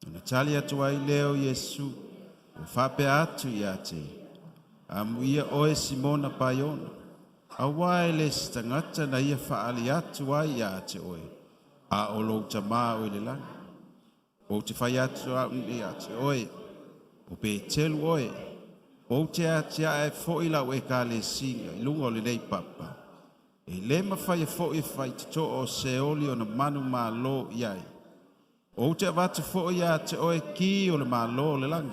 Ona tali atu ai lea o Iesu, ua faapea atu ia te, Amuia oe Simona Paiona, auā e le se tagata na ia faaali atu ai ia te oe, a o lou Tamā o i le lagi. Ou te fai atu au ia te oe, o Petelu oe, ou te atiae foi lau Ekalesia i luga o lenei papa, e le mafaia foi e faitotoa o Seoli ona manu malo i ai. Ou te avatu foi ia te oe ki o le malo o le lagi,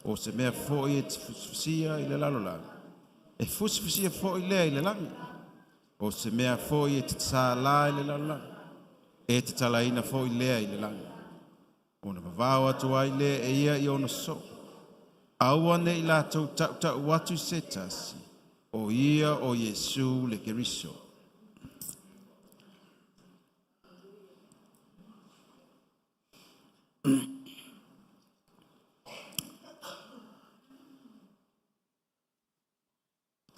o se mea foi e te fusifusia i le lalolagi, e fusifusia foi lea i le lagi, o se mea foi e te tatala i le lalolagi, e tatalaina foi lea i le lagi. Ona vavao atu ai lea e ia i ona soo, aua ne i latou tautau atu i se tasi, o ia o Iesu le Keriso.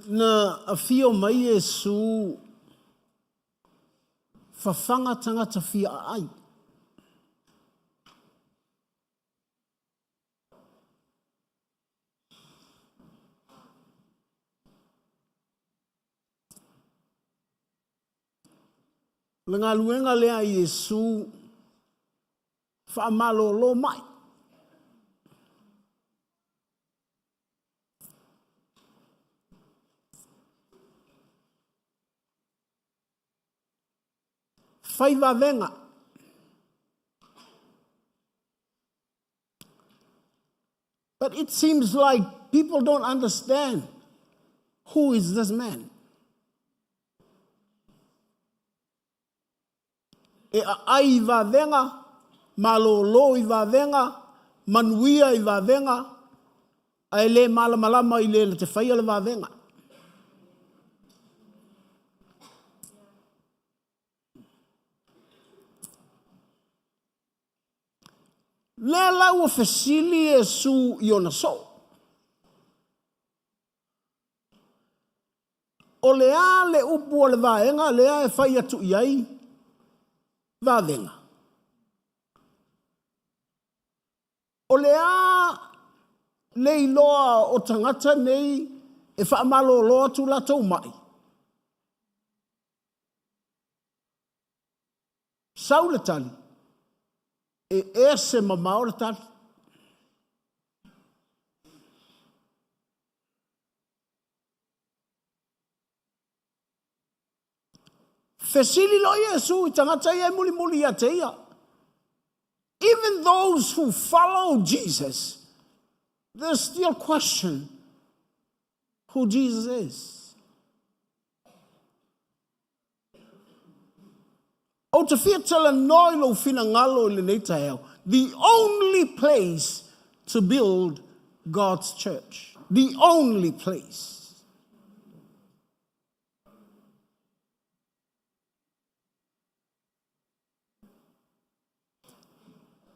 Na afio mai Iesu fafaga tagata fia aai. O le galuega lea a Iesu faamalolo mai. Fai vavega. But it seems like people don't understand who is this man. E aai i vavega, malōlō i vavega, manuia i vavega, ae le malamalama i le na te faia le vavega. Lea la ua fesili Iesu i ona soo. O le a le upu a le vaega lea e fai atu i ai vavega? O le a le iloa o tagata nei e faamalōlō atu latou mai? Sau le tali, e ese mamao le tali. Fesili loa Iesu i tagata ia e mulimuli ia te ia. Even those who follow Jesus, they still question who Jesus is. Ou te fia talanoa i lou finagalo i lenei taeao, the only place to build God's church. The only place.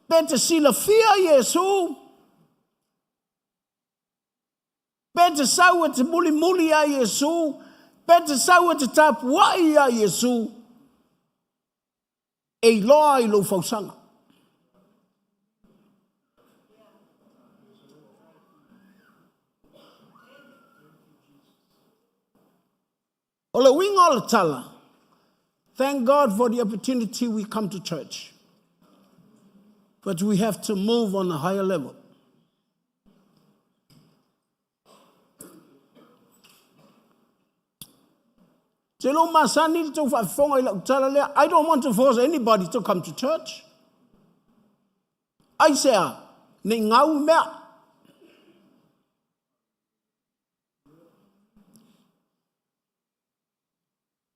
Pe te silafia Iesu, Pe te sau e te mulimuli iā Iesū, pe te sau e te tapuaʻi iā Iesū, e iloa ai lou fausaga. O le uiga o le tala, thank God for the opportunity we come to church. But we have to move on a higher level. Te lou masani le tou faafofoga i lau tala lea, I don't want to force anybody to come to church. Aisea, nei gau mea.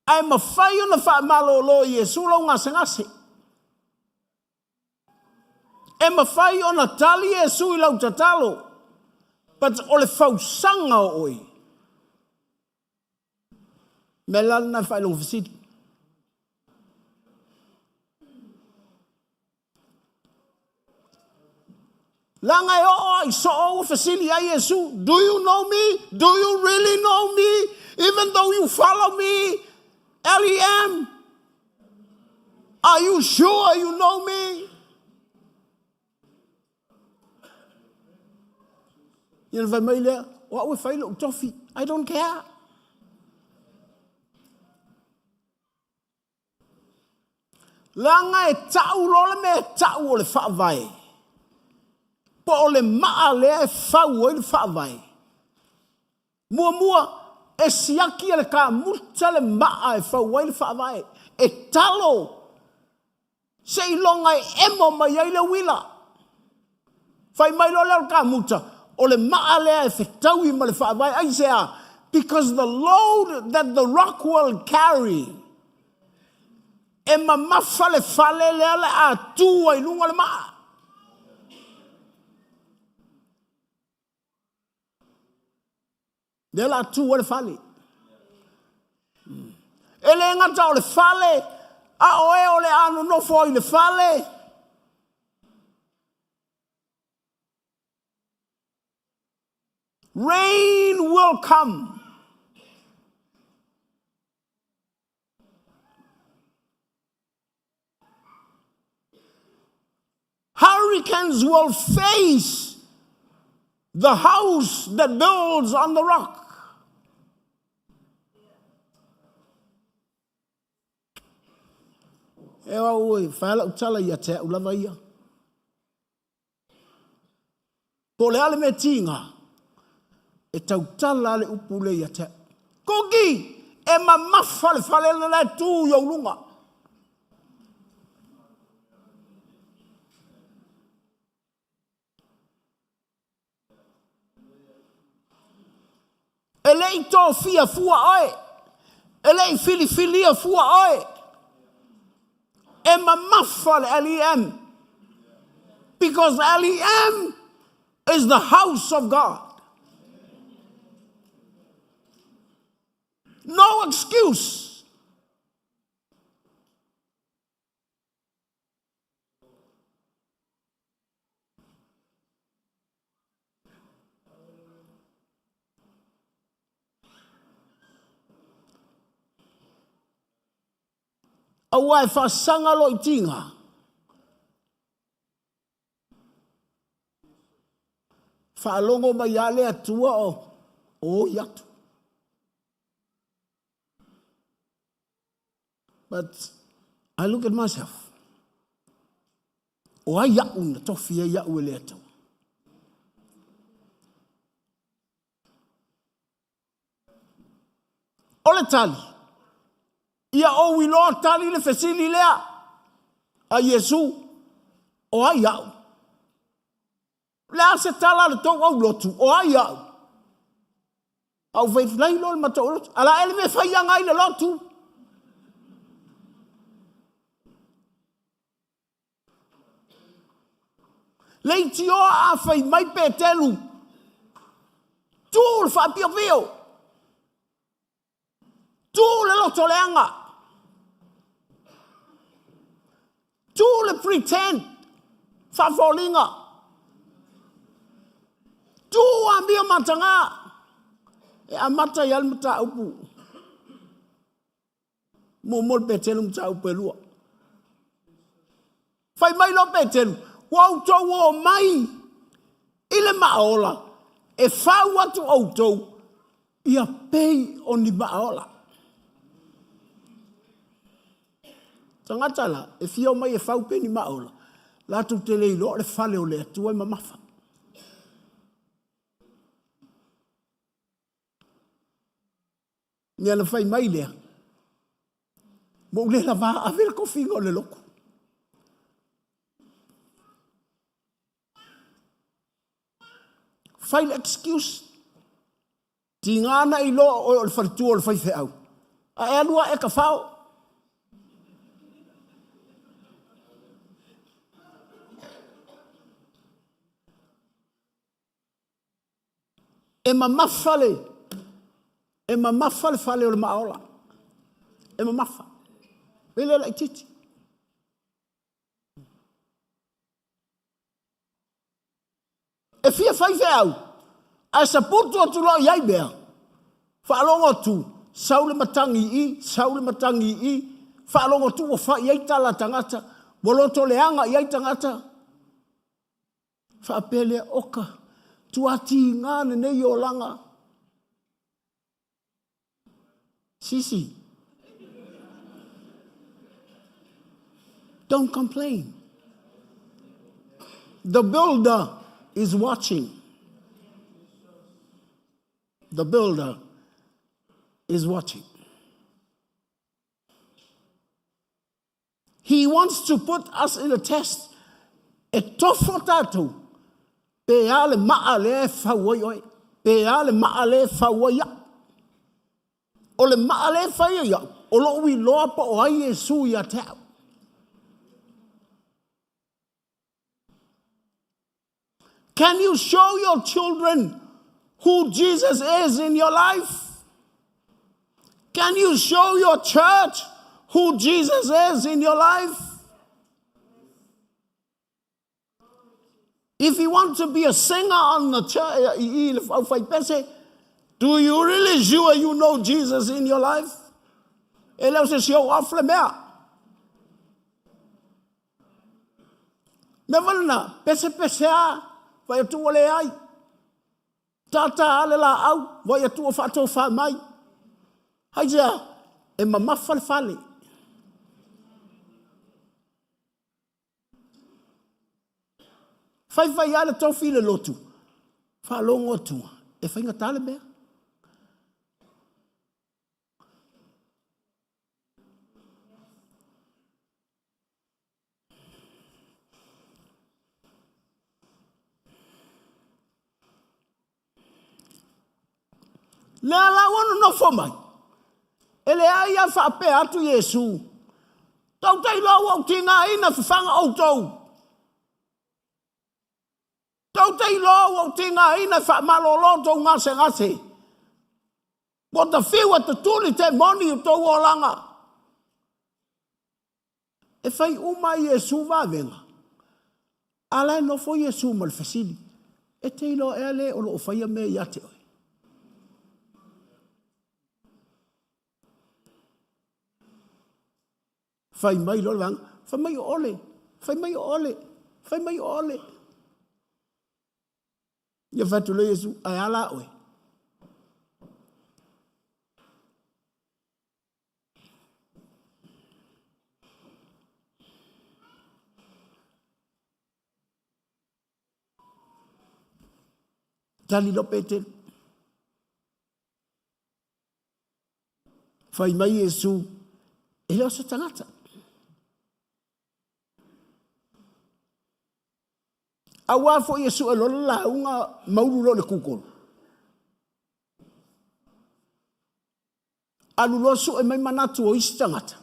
Ae mafai ona faamalōlō e Iesu lou gasegase. E mafai ona tali Iesu i lau tatalo, but o le fausaga o oe. Mea la lena e faailoga fesili. Leaga e oo a i soo ua fesili ai Iesu, Do you know me? Do you really know me? Even though you follow me, L-E-M, are you sure you know me? Ia na fai mai lea, o au e fai lou tofi. I don't care. Leaga e tau loa le mea e tau o le faavae, po o le maa lea e fau ai le faavae. Muamua, e siaki e le kamuta le maa e fau ai le faavae, e talo seiloga e emo mai ai le uila. Fai mai loa lea o le kamuta, o le maa lea e fetaui ma le faavae. Aisea? Because the load that the rock will carry, e mamafa le fale lea le a tu ai luga o le maa. Lea la tu ai le fale. E le gata o le fale, a o e o le a nonofo ai i le fale. Rain will come. Hurricanes will face the house that builds on the rock. E au e whai lau tala ia te au lava ia. Po le ale me tinga, e tautala le upu le ia te au. Kuki, e mamafa le fale le la tu i ou lunga. E le i tofia fua oe. E le i filifilia fua oe. E mamafa le LEM. Because LEM is the house of God. No excuse. Aua e faasaga loa i tiga. Faalogo mai lava le Atua o oi atu. But I look at myself. O ai a'u na tofi ai a'u e le Atua? O le tali, ia ou iloa tali le fesili lea a Iesu, o ai a'u? Le a se tala a le tou aulotu, o ai a'u? A ou fai atu, lai loa le matou lotu. A la e le mea fai aga ai le lotu. Leitioa a fai mai Petelu, tu le faapiopio, tu le loto leaga, tu le pretend, faafoliga, tu amio mataga, e amata ai lava le mataupu. Muamua le Petelu mataupu e lua. Fai mai loa Petelu, ua outou o mai i le maaola, e fau atu outou ia pei o ni maaola. Tagata la, e fia o mai e fau pei ni maaola, latou te le iloa o le fale o le Atua e mamafa. Ia na fai mai lea, ua ou le lava ave le tofiga o le lotu. Fai le excuse. Tiga na iloa o oe o le faletua o le faifeau. A e alu a e tafao. E mamafa le e mamafa le fale o le maaola. E mamafa. E le laititi. E fia fai feau, ae saputu atu loa i ai mea. Faalogo atu, sau le matagi i i, sau le matagi i i, faalogo atu ua fai i ai tala a tagata, ua loto leaga i ai tagata. Faapea lea, oka, tuatiga lenei olaga. Sisi. Don't complain. The builder is watching. The builder is watching. He wants to put us in a test. E tofo tātou, pe a le maa lea e fau ai oe, pe a le maa lea e fau ai au. O le maa lea e fai ai au, o lou iloa po o ai Iesu ia te au. Can you show your children who Jesus is in your life? Can you show your church who Jesus is in your life? If you want to be a singer on the church, do you really sure you know Jesus in your life? E le o se show off le mea. Mea foi lena, pesepese a, vai atu ua leai. Tātā a le laau, vai atu ua faatofā mai. Aisea, e mamafa le fale. Faifai lava le tofi i le lotu, faalogo atu, e faigata le mea. Lea la ua nonofo mai, e leai a faapea atu Iesu, Tou te iloa ua ou tigaina fafaga outou. Tou te iloa ua ou tigaina e faamalolo tou gasegase. Ua ta fiu e tutuli temoni i tou olaga. E fai uma a Iesu vavega. A la e nofo Iesu ma le fesili, e te iloa ea le o lo o faia mea ia te oe? Fai mai loa le vaega, fai mai o Ole, fai mai o Ole, fai mai o Ole. Ia fai atu loa Iesu, ae a la oe? Tali loa Petelu. Fai mai Iesu, e le o se tagata. Auā foi e sue loa le lauga maulu loa le Google. Alu loa sue mai manatu o isi tagata.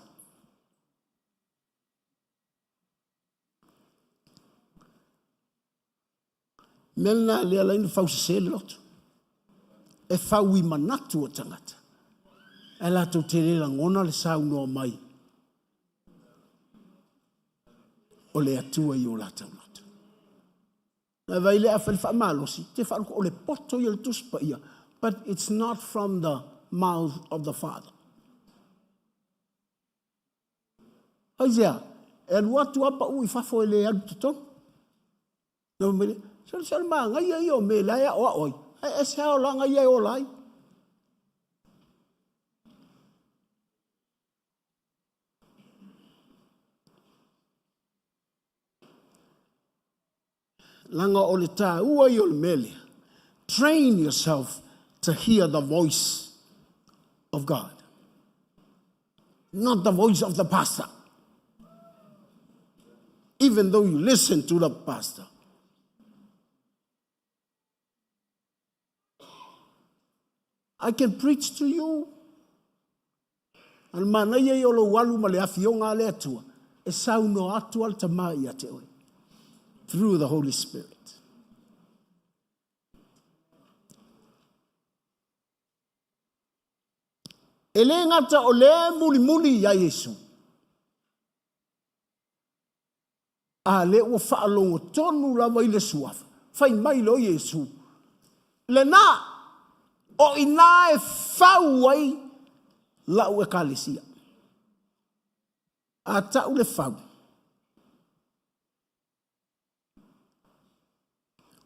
Mea lena lea ala ai ona fausese le loto. E fau i manatu o tagata. Ae latou te le lagona le saunoa mai o le Atua i o latou loto. Na vai le afa le faamalosi, te whaaluku o le poto i le Tusi Paia, but it's not from the mouth of the Father. Aisea? E alu atu lava pau i fafo e le alu i totonu. Na fai mai lea, sole se o le manaia ia o mea la e aoao ai, ae ese lava olaga ia e ola ai. Leaga o le taua ia o le mea lea. Train yourself to hear the voice of God. Not the voice of the pastor. Even though you listen to the pastor. I can preach to you. A le manaia ia o lou alu ma le afioga a le Atua, e saunoa atu a le Tama ia te oe. Through the Holy Spirit. E le gata o lea e mulimuli ia Iesu, A lea ua faalogo tonu lava i le suafa, fai mai loa Iesu, Lena, o i ina e fau ai lau ekalesia. A tau le fau,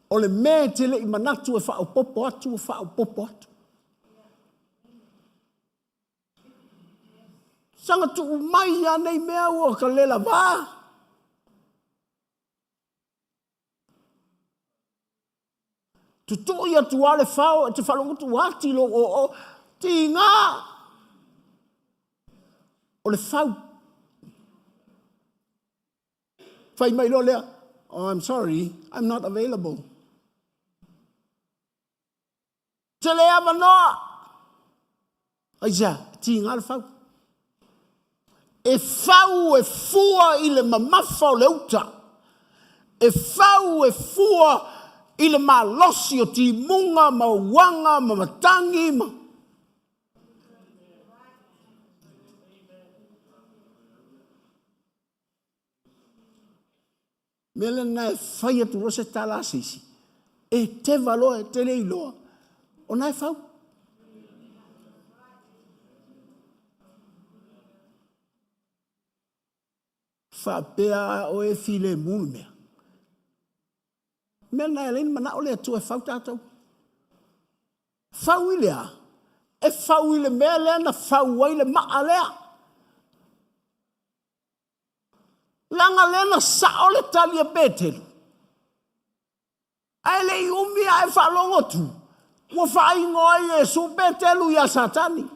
o le mea e te le i manatu e faaopoopo atu, ua faaopoopo atu. Saga tuu mai lava nei mea ua ka le lavā. Tutui atu lava le fao e te faalogo atu ua ati lou oo. Tiga! O le fau. Fai mai loa lea, oh, I'm sorry, I'm not available. Te le avanoa. Aisea, e tiga le fau. E fau e fua i le mamafa o le uta. E fau e fua i le malosi o timuga ma uaga ma matagi ma... Mea lena e fai atu loa se tala a se isi, e teva loa e te le iloa, o na e fau. Faapea a oe e filemu le mea. Mea lena e ala ai ona manao le Atua e fau tatou. Fau i le a? E fau i le mea lea na fau ai le maa lea. Leaga lea na sao le tali a Petelu. Ae le i umi ae faalogo atu, ua faaigoa ai Iesu Petelu ia Satani.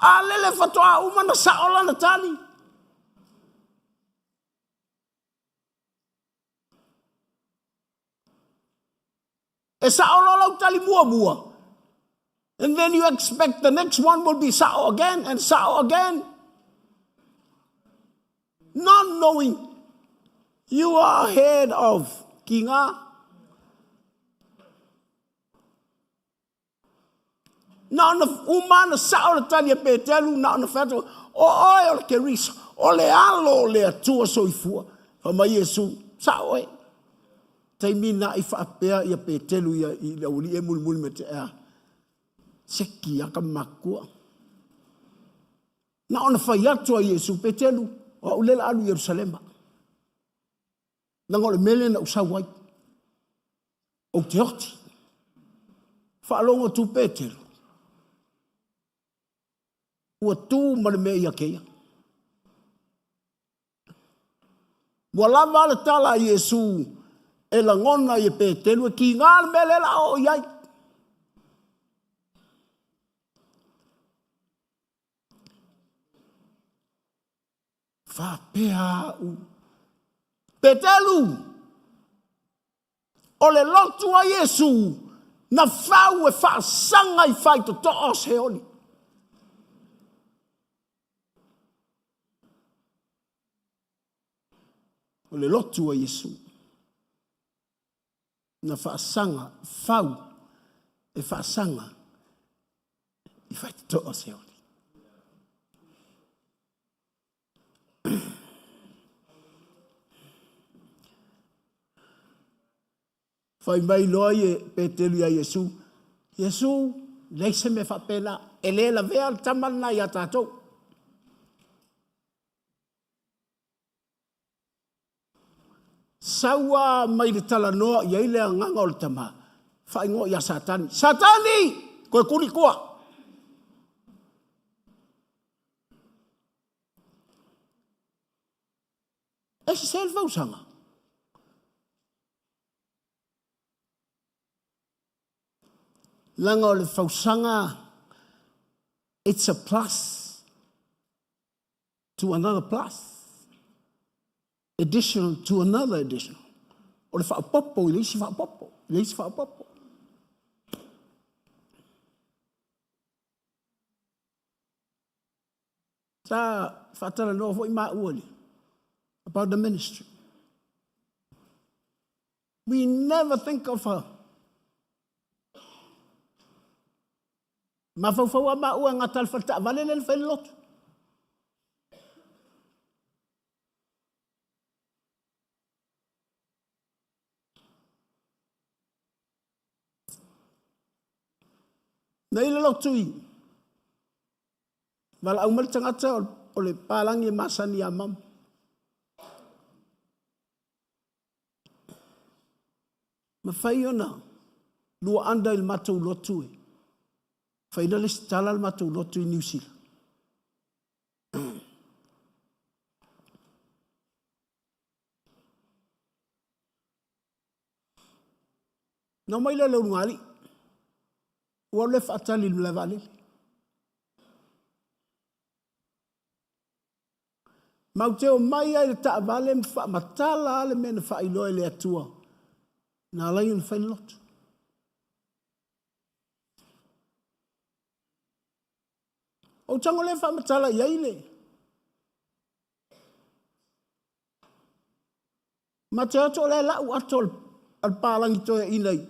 A lele faatoa uma na sao lana tali. E sa'o loa lau tali muamua, and then you expect the next one will be sa'o again and sa'o again. Not knowing you are ahead of kiga. Na ona uma na sa'o le tali a Petelu, na ona fai atu, o oe o le Keriso, o le alo o le Atua soifua. Fai mai Iesu, sa'o oe. Taimi na i faapea ia Petelu ia i le aualii e mulimuli mai te ea. Seki aka makua. Na ona fai atu a Iesu, Petelu, o au lea la alu i Ierusalema. Leaga o le mea lea na ou sau ai. Ou te oti. Faalogo atu Petelu. Ua tu ma le mea ia keia. Ua lava le tala a Iesu e lagona i e Petelu e kiga le mea lea la oo i ai. Faapea au. Petelu, o le lotu a Iesu na fau e faasaga i faitotoa o Seoli. O le lotu a Iesu na faasaga fau e faasaga i faitotoa o Seoli. Fai mai loa ie Petelu iā Iesu, Iesu, leai se mea faapena, e le lavea le tama lena iā tatou. Sau a mai le talanoa i ai le agaga o le tama, faaigoa ia Satani. Satani! Koe kuli tua! E sese le fausaga. Leaga o le fausaga, it's a plus to another plus. Additional to another additional. O le faapopo i le isi faapopo, i le isi faapopo. Sa faatalanoa foi maua i about the ministry. We never think of her. Mafaufau a maua e gata le fale taavale lea na fai le lotu. Na i le lotu i Valaau mai le tagata o le palagi e masani ia mama. Mafai ona lua anda i le matou lotu e fai la lesitala le matou lotu i Niu Sila. Na omai lea o le ulugalii. Ua alu e faatali i le malae vaalele. Matou te omai ai i le taavale ma faamatala lava le mea na faailoa e le Atua na ala ai ona fai le lotu. Ou tago lea faamatala i ai le Ma te o atu o le lau ato a le palagi toeaina i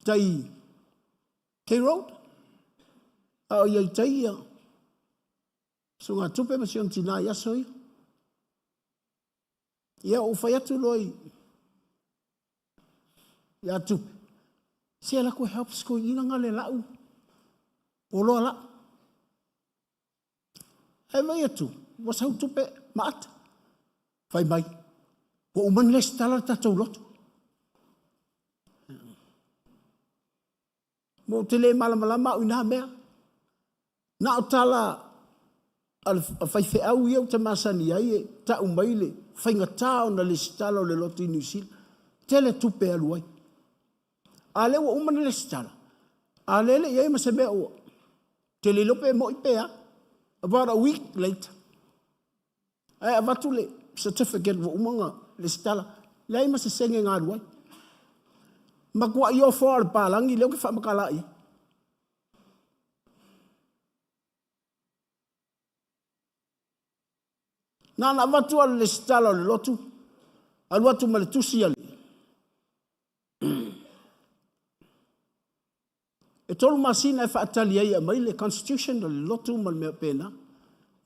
tai K-Road. A o ia i tai ia suga tupe ma si ona tina i aso ia. Ia ou fai atu loa i ia tupe. Se ala koe help sko ina nga le lau. O loa lau. Ae vaai atu, ua sau tupe ma ata. Fai mai, ua uma ona lesitala le tatou lotu. Mo ou te le malamalama au i nā mea. Na o tala a le faifeau ia ou te masani ai e tau mai le faigata ona lesitala o le lotu i Niu Sila. Tele tupe e alu ai. A lea ua uma ona lesitala, a lea e le i i ai ma se mea ua te le iloa pe moi pe a. About a week later, ae avatu le certificate ua uma ona lesitala, leai ma se sene na alu ai. Matuai ofo lava o le palagi lea ou te faamatala i ai. Na ona avatu lava o le lesitala o le lotu, alu atu ma le tusi a le E tolu masina e faatali ai e aumai le constitution o le lotu ma le mea pena.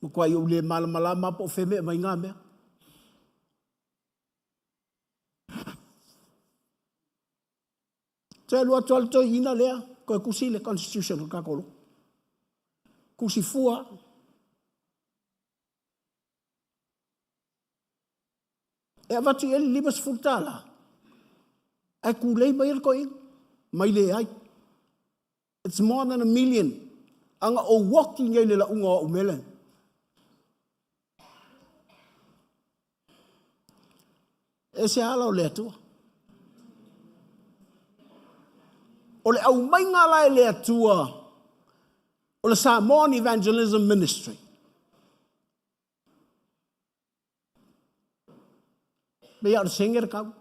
Matuai ou le malamalama po o fea mea e aumai na mea. Toe alu atu lava le toeaina lea, toe tusi le constitution o le tatou lotu. Tusi fua. E avatu i ai le $50, ae tulei mai le toeaina, mai leai. It's more than a million. Ana ou oti nei i le lauga o au mea lea. E se ala o le Atua. O le aumaiga la e le Atua o le Samoan Evangelism Ministry. Pei lava o le sege le tau.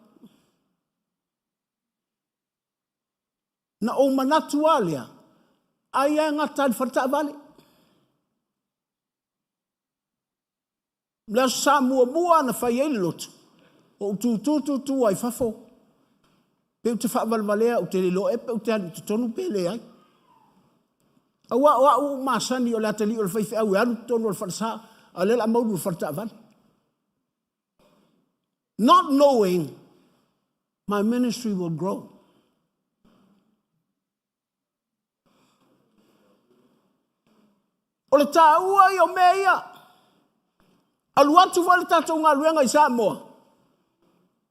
Na ou manatu lava lea, ai lava e gata i le faletaavale. Le aso Sa muamua na fai ai le lotu, ou tutu tutu ai fafo, pe ou te faavalevalea, ou te le iloa ea pe ou te alu i totonu pe leai. Aua o au ua ou masani o le atalii o le faifeau e alu i totonu o le falesa, a o lea o le a maulu i le faletaavale. Not knowing my ministry will grow. O le taua ia o mea ia. Alu atu foi le tatou galuega i Samoa.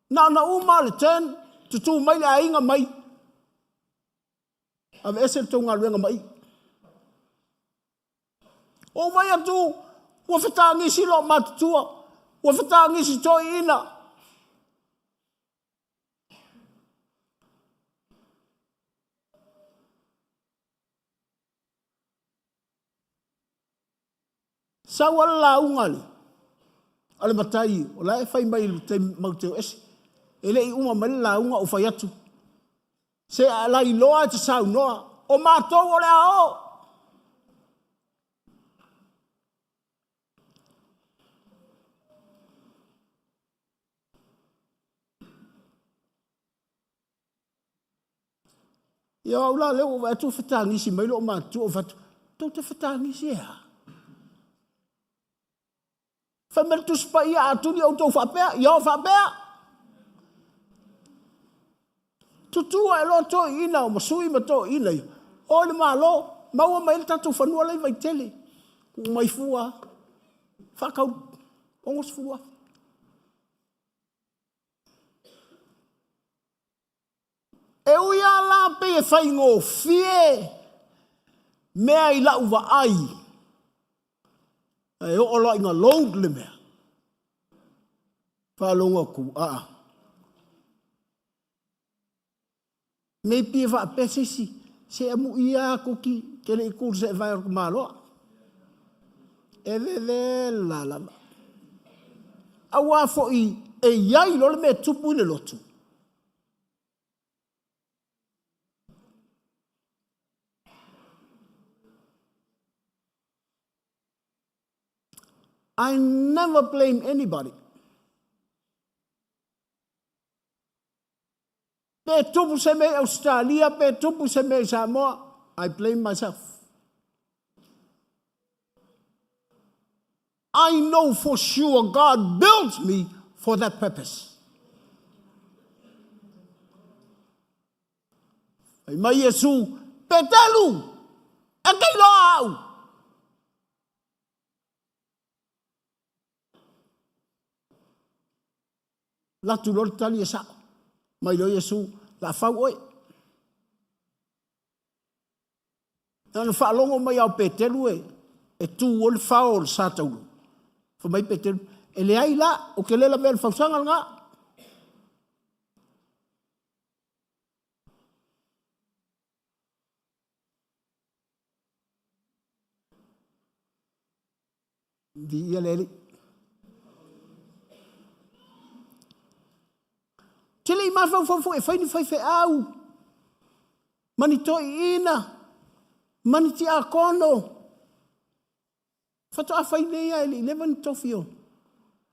Na ona uma le turn, tutū mai le aiga mai. Aveese le tou galuega mai. Ou vai atu, ua fetagisi loo matutua, ua fetagisi toeaiina. Sau lava le lauga a le matai o la e fai mai i le taimi matou te o ese. E le i uma mai le lauga ou fai atu, se a lailoa e te saunoa, o matou o le a o. Ia o au la lea ua vaai atu ua fetagisi mai loo matutua ou fai atu, tou te fetagisi e a? Fai mai le Tusi Paia a tuli outou faapea, ia o faapea. Tutū ae loa toeaiina o Masui ma toeaiina ia, o i le Malo, maua mai ai le tatou fanua la i Vaitele. Tuu mai fua, faatau $60,000. E ui lava la pei e faigofie mea i lau vaai, ae oo loa ina load le mea, faalogo atu, aa. Maybe e faapea se isi, se amuia atu ki, ke le i tu i le seevae o le tamaloa. E vevela lava. Aua foi e i ai loa le mea e tupu i le lotu. I never blame anybody. Pe tupu se mea i Ausetalia, pe tupu se mea i Samoa, I blame myself. I know for sure God built me for that purpose. Fai mai Iesu, Petelu, e te iloa au. Latu loa le tali e sa'o. Mai loa Iesu, La fau oe. Na ona faalogo mai lava o Peteru e, e tu ai le fao o le sa taulu. Fai mai Peteru, e leai la, ou te le lavea i le fausaga lena. Viia le Alii. Te le i mafaufau foi e fai ni faifeau. Ma ni toeaiina, ma ni tiakono. Faatoa fai nei lava e le i leva ni tofi o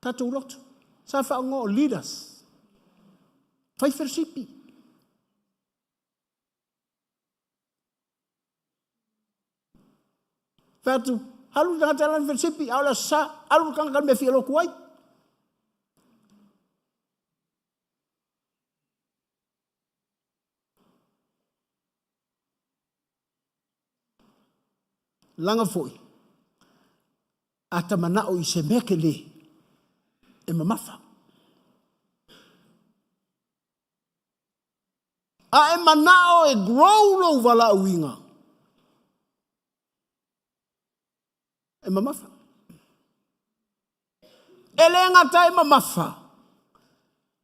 tatou lotu. Sa faaaoga o leaders. Fai felosipi. Fai atu, alu le tagata e lana felosipi, a o le Aso Sa, alu le tagata i le mea e fia lotu ai. Laga foi, a ta manao i se mea tele, e mamafa. A e manao e grow lou valaauina, e mamafa. E le gata e mamafa,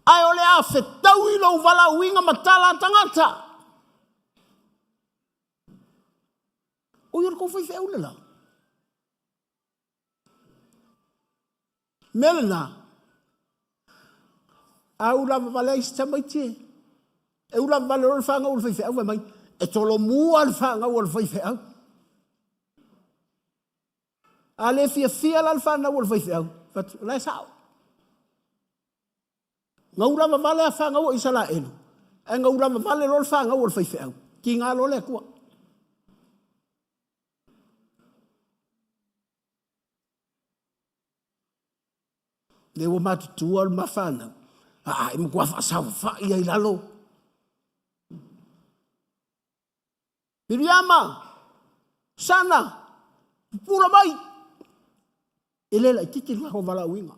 ae o le a fetaui lou valaauina ma tala a tagata. Oi o le tou faifeau le la. Mea lena, a u lava vale ai si tamaiti e, e u lava vale loa le fanau a le faifeau fai mai, e tolomua le fanau a le faifeau. A le fiafia la le fanau a le faifeau, fai atu, o la e sao. Na u lava vale a fanau a Isaraelu, ae na u lava vale loa le fanau a le faifeau, tiga loa le Atua. Lea ua matutua le ma fanau, aa, e matua faasaofafai ai i lalo. Miriama, Sana, pupula mai. E le laititi le tatou valaauina.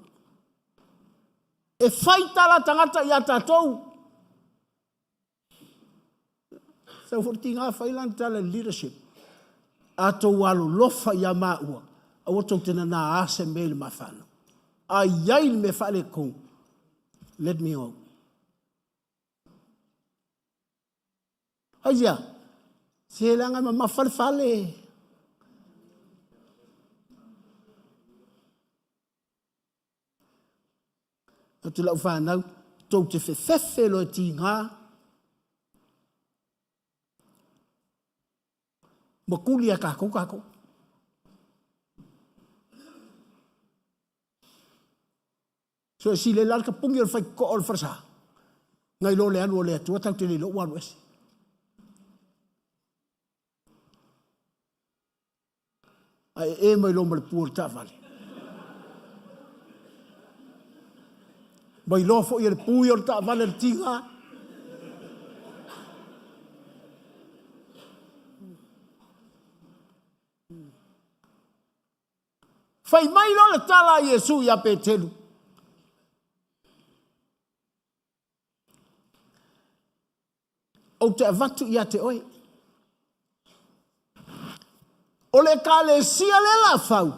E fai tala tagata ia tatou. Sau foi le tiga fai lana tala i le leadership. A tou alolofa ia maua, aua tou te nanā se mea i le ma fanau. A i ai le mea faaletonu, let me know. Aisea? Se leaga e mamafa le fale. Atu lau fanau, tou te fefefe loa e tiga. Ma kuli ia tatou tatou. So e sile la le tapuni o le faitotoa o le falesa, nai lo le alu o le Atua tatou te le iloa ua alu ese. Ae ee mai loa ma le pu o le taavale. Mai loa foi e le pu ia o le taavale le tiga. Fai mai loa le tala a Iesu ia Petelu, Ou te avatu ia te oe. O le Ekalesia lea la fau,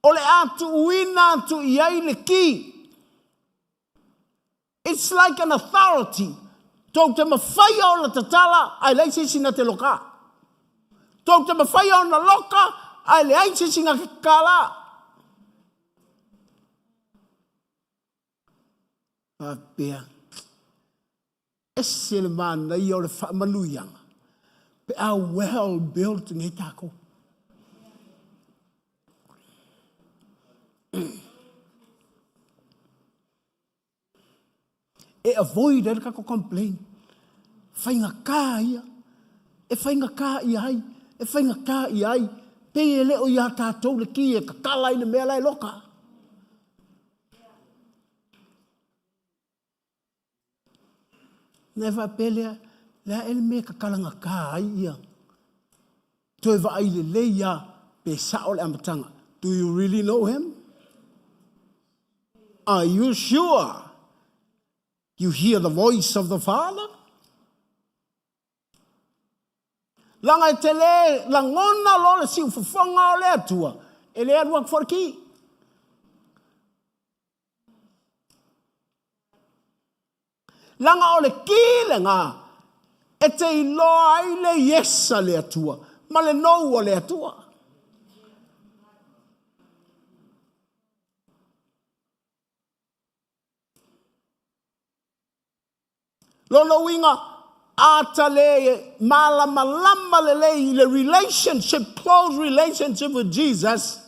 o le a tuuina atu i ai le ki. It's like an authority. Tou te mafaia ona tatala, ae leai se isi na te loka. Tou te mafaia ona loka, ae leai se isi na te tatala. Faapea, ese le manaia o le faamanuiaga pe a well built nei takou. E avoid ai le tatou complain. Faigata ia. E faigata ia ai. E faigata ia ai. Pei e le o ia tatou le ki e tatala ai le mea la e loka. Na e faapea lea, le a ea le mea e tatalagata ai ia. Toe vaai lelei lava pe sao le amataga. Do you really know him? Are you sure you hear the voice of the Father? Leaga e te le lagona loa le siufofoga o le Atua, e le alu atu foi le ki. Leaga o le ki lena e te iloa ai le yes a le Atua ma le no a le Atua. Lona uiga, A ta le malamalama lelei i le relationship, close relationship with Jesus,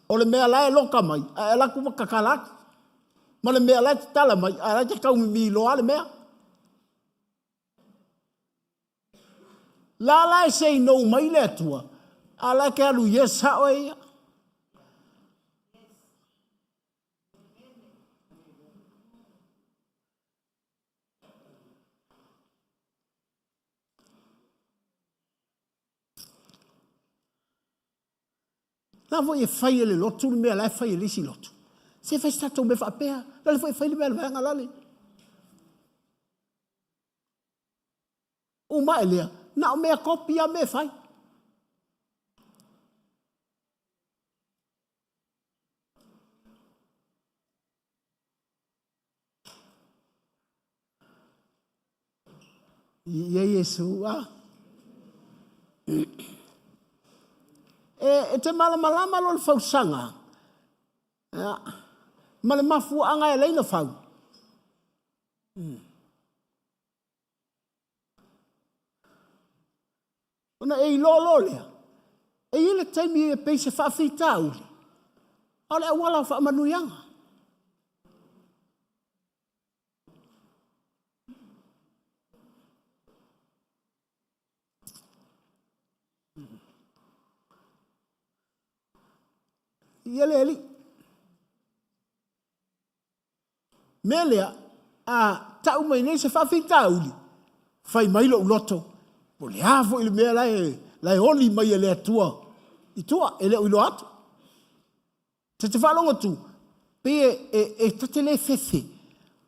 o le mea la e loka mai, ae alu atu ma tatala atu. Ma le mea la e tatala mai, ae la e te taumimi loa le mea. La la e say no mai le Atua, a la e te alu yes sao e ia. La foi e fai e le lotu le mea la e fai e le isi lotu. Se fai se tatou mea faapea, la le foi e fai le mea a le vaega lale. Uma ae lea, na o mea kopi a mea e fai. Ia Iesu, a. E, e te malamalama lo le fausaga, ia, ma le mafuaaga e leina fau. Ona e iloa loa lea, e i ai le taimi e pei se faafitauli, a o le auala o faamanuiaga. Ia le Alii. Mea lea, a tau mai nei se faafitauli, fai mai lou loto, po o le a foi le mea la e, la e oli mai e le Atua i tua, e le o iloa atu. Ta te faalogo atu, pei e, e, e ta te le fefe,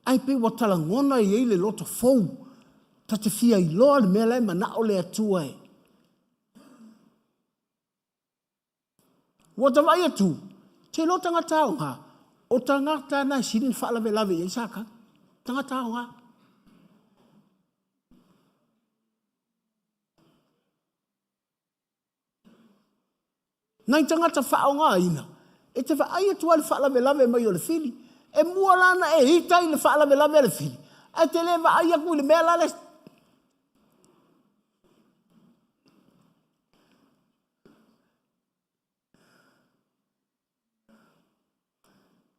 ae pei ua talagona i ai le loto fou. Ta te fia iloa le mea la e manao le Atua e. Ua ta vaai atu, te iloa tagata aoga, o tagata na e sili ona faalavelave i ai Satani. Tagata aoga. Nai tagata faaaogaina, e te vaai atu lava i le faalavelave mai o le fili. E mua la ona e ita i le faalavelave a le fili, ae te le vaai atu i le mea la le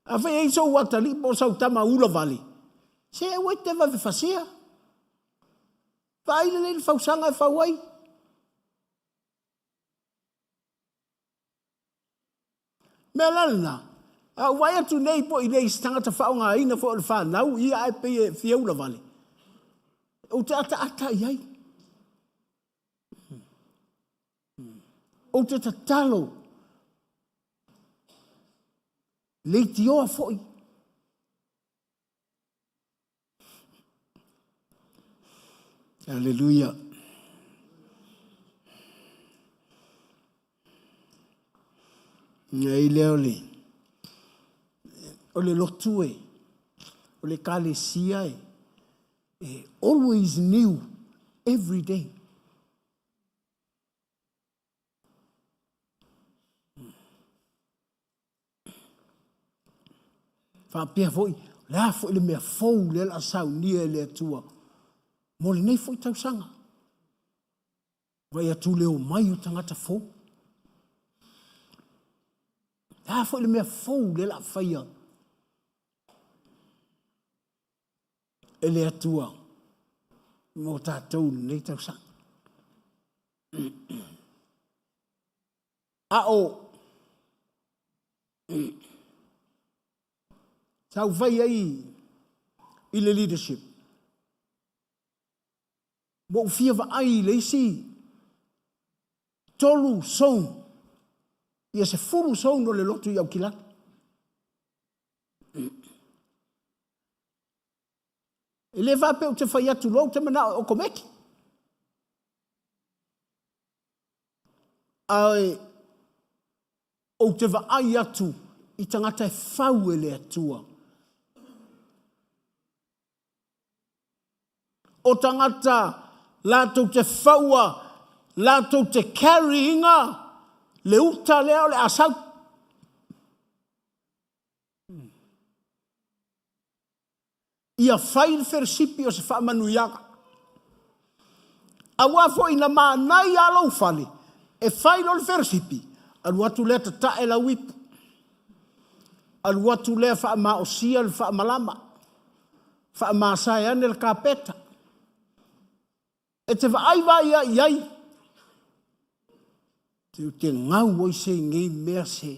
Afai e i ai sou atalii po o sau tama ula vale, se aua e te vave fasia. Vaai lelei le fausaga e fau ai. Mea la lena, a ou vaai atu nei po i nei i se tagata faaaogaina foi o le fanau ia ae pei e fia ula vale, ou te ataata i ai. Ou te tatalo, leitioa foi. Aleluia. Nei lea o le, o le lotu e, o le ekalesia e, e always new every day. Faapea foi, o le a foi le mea fou lea o le a saunia e le Atua mo lenei foi tausaga. Vaai atu le omai o tagata fou. Le a foi le mea fou lea o le a faia e le Atua mo tatou i lenei tausaga. A o sa ou fai ai i le leadership, ua ou fia vaai i le isi 3 zone, ia 10 zone o le lotu i Aukilani. E le faapea ou te fai atu loa ou te manao e okomeki. Ae ou te vaai atu i tagata e fau e le Atua. O tagata latou te faua, latou te carry ina le uta lea o le a sau. Ia fai le felesipi o se faamanuiaga. Aua foi na manai a lou fale, e fai loa le felesipi, alu atu lea tatae lau ipu. Alu atu lea faamaosia le faamalama. Faamasae ane le kapeta. E te vaai vaai ai i ai, te u te gau ai se nei mea se.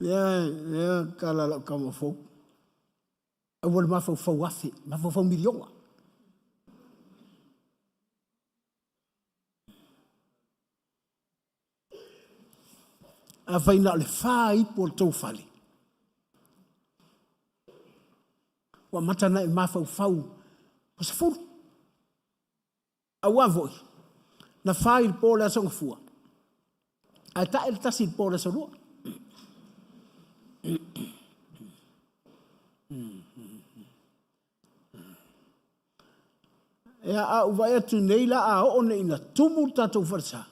Lea, lea tala lau tama fou. Aua le mafaufau afe, mafaufau miliona. Afai na o le fa ipu o le tou fale, ua amata ona e mafaufau o 10. Aua foi, na fa i le po o le Aso Gafua, ae tae le tasi i le po o le Aso Lua. Ia, a ou vaai atu nei la a oo nei ina tumu le tatou falesa,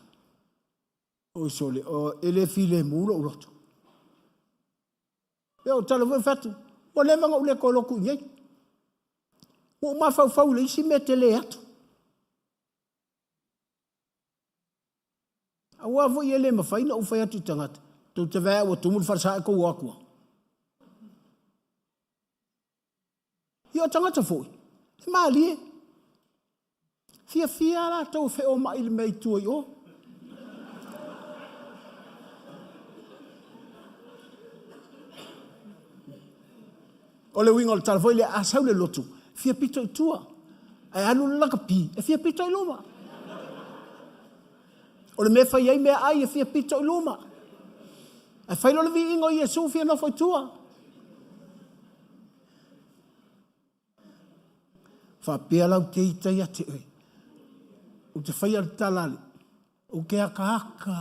oi sole, o, e le filemu lou loto. Ia, o tala foi fai atu, ua leva ona ou le toe lotu i inei. Ua ou mafaufau i le isi mea tele atu. Aua foi e le mafai ona ou fai atu i tagata, tou te vaai ua tumu le falesa ae tou o atu a. Ia o tagata foi, e malie. Fiafia lava latou e feomai i le mea i tua i o. O le uiga o le tala foi lea, a sau le lotu, fia pito i tua. Ae alu le lakapi, e fia pito i luma. O le mea e fai ai meaai, e fia pito i luma. Ae fai loa le viiga o Iesu, fia nofo i tua. Faapea la ou te ita ia te oe. Ou te faia le tala a le, ou te akaaka.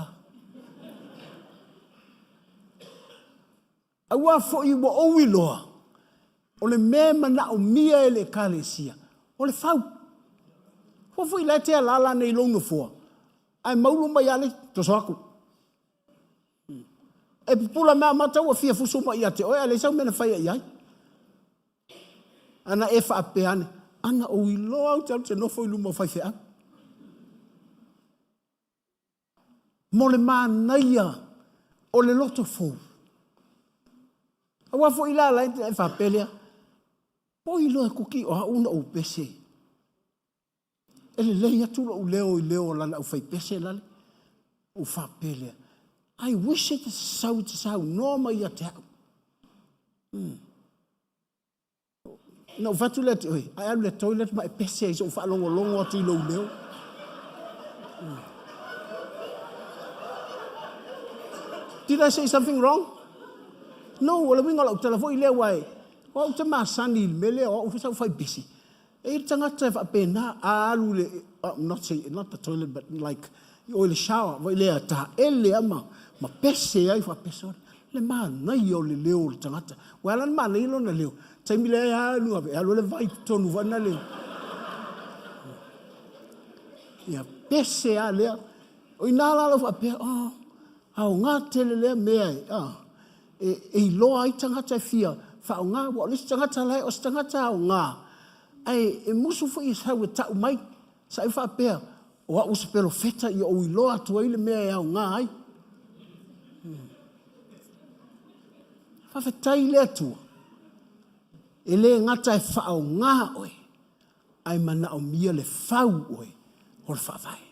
Aua foi ua ou iloa, o le mea e manaomia e le Ekalesia, o le fau. Fua foi la e te alaala nei i lou nofoa, ae maulu mai lava le toso atu. E pupula mai mata ua fia fusu mai ia te oe, ae leai sau mea na faia i ai. Ana e faapea ane, ana ou iloa ou te alu te nofo i luma o faifeau. Mo le manaia o le loto fou. Aua foi la la e faapea lea, po iloa e kuki o au na ou pese. E lelei atu lou leo i leo o lana aufaipese lale. Ou faapea lea, I wish e te sau i te saunoa mai ia te au. Na ou fai atu lea te oe, ae alu i le toilet ma e pese ai se i ou faalogologo atu i lou leo. Did I say something wrong? No, o le uiga o lau tala foi lea, aua o au ou te masani i le mea lea, o au foi sa ou fai pese. E i ai le tagata e faapena, a alu i le, not say, not the toilet, but like, i o i le shower, foi lea, taele lava ma, ma pese ai faapea, sole, le manaia o le leo o le tagata. Ua ala ona manaia lona leo, taimi lea e alu ave, e alu ai le vai i totonu foi na leo. Ia, pese lava lea. O i ina la lau faapea, oh, aoga tele lea mea e, ah, e, e iloa ai tagata e fia faaaoga. Aua o le isi tagata la e, o se tagata aoga, ae e musu foi e sau e tau mai. Sa e faapea, o au o se pelofeta ia ou iloa atu ai le mea e aoga ai. Faafetai i le Atua, e le gata e faaaoga oe, ae manaomia le fau oe o le Faavae.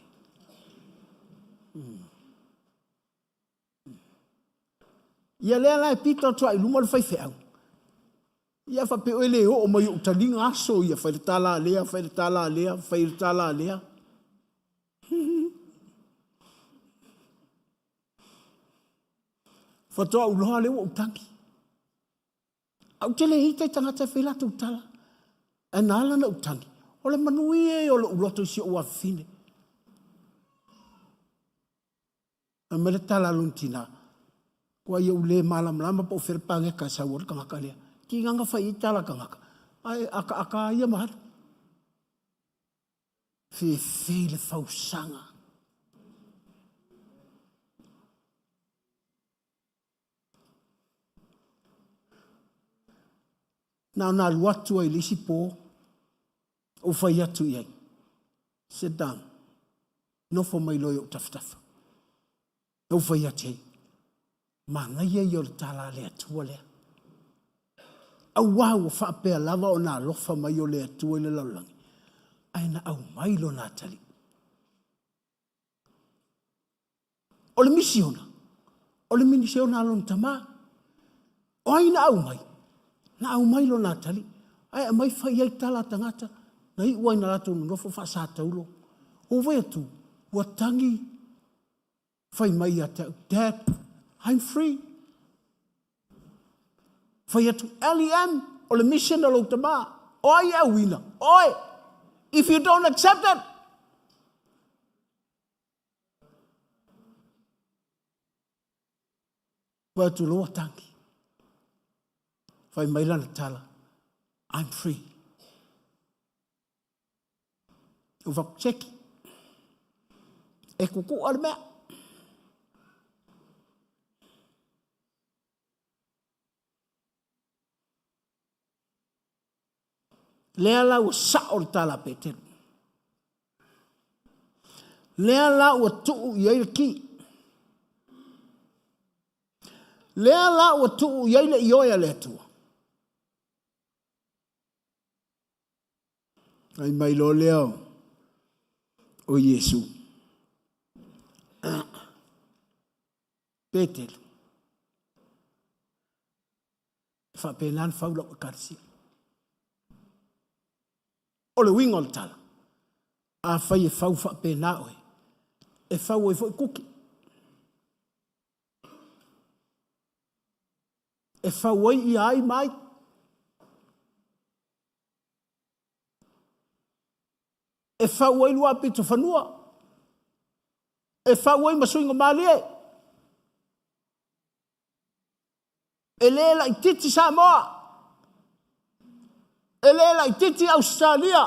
Ia lea la e pito atu lava i luma le faifeau. Ia faapea oe le oo mai i ou taliga aso ia, fai le tala a lea, fai le tala a lea, fai le tala a lea. Faatoa ou iloa lea ua ou tagi. Ae ou te le ita i tagata e fai latou tala. Ae na ala ona ou tagi, o le manuia ia o lou loto i si ou afafine. Fai mai le tala a lona tina, Kua ia ou le malamalama po o fea le paneta e sau ai le tagata lea. Tigaga fai ai tala a tagata, ae akaaka a ia ma alu. Fefe le fausaga. Na ona alu atu ai i le isi po, ou fai atu i ai, Sit down. Nofo mai loa i ou tafatafa. Na ou fai atu i ai, Manaia ia o le tala a le Atua lea. Auā ua faapea lava ona alofa mai o le Atua i le lalolagi, ae na aumai lona atalii. O le misiona, o le misiona a lona tamā. O ai na aumai? Na aumai lona atalii, ae aumai fai ai tala a tagata, na iu ai na latou nonofo faasataulo. Ua ou vaai atu, ua tagi fai mai ia te au, Dad, I'm free. Fai atu, LEM, o le mission a lou tamā. O ai e auina? Oe! If you don't accept it, Fai atu loa tagi. Fai mai lana tala, I'm free. Ou fai atu, Cheki, e kukua le mea. Lea la ua sao le tala a Petelu. Lea la ua tuu i ai le ki. Lea la ua tuu i ai le ioe a le Atua. Ai mai loa lea o Iesu. Petelu. E faapena ona fau lau ekalesia. O le uiga o le tala, afai e fau faapena oe, e fau ai foi kuki. E fau ai ia ai ma ai. E fau ai luapito fanua. E fau ai ma suiga malie. E le laititi Samoa. E le laititi Ausetalia.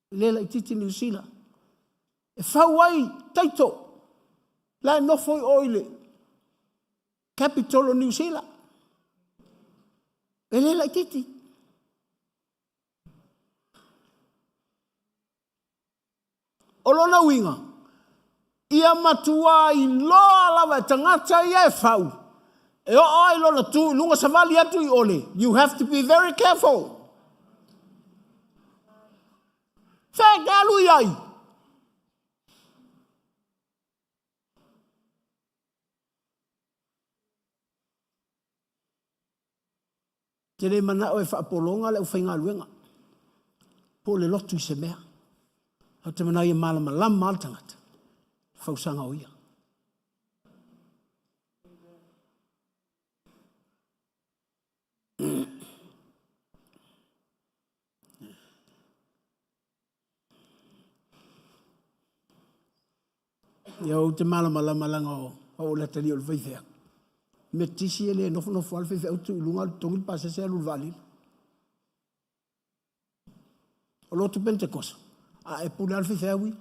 E le laititi Niu Sila. E fau ai Taito. La e nofo i o i le capital o Niu Sila. E le laititi. O lona uiga, ia matua iloa lava e tagata ia e fau, e oo ai lona tu i luga savali atu i ole, you have to be very careful. Fea e te alu i ai? Te le manao e faapologa le aufaigaluega po o le lotu i se mea. Ae ou te manao ia malamalama lava le tagata, fausaga o ia. Ia ou te malamalama leaga o au o le atalii o le faifeau. Metotisi e le nofonofo lava le faifeau tuu i luga alu totogi le pasese alu i le vaalele. O lotu Penetekoso, a e pule lava le faifeau ia.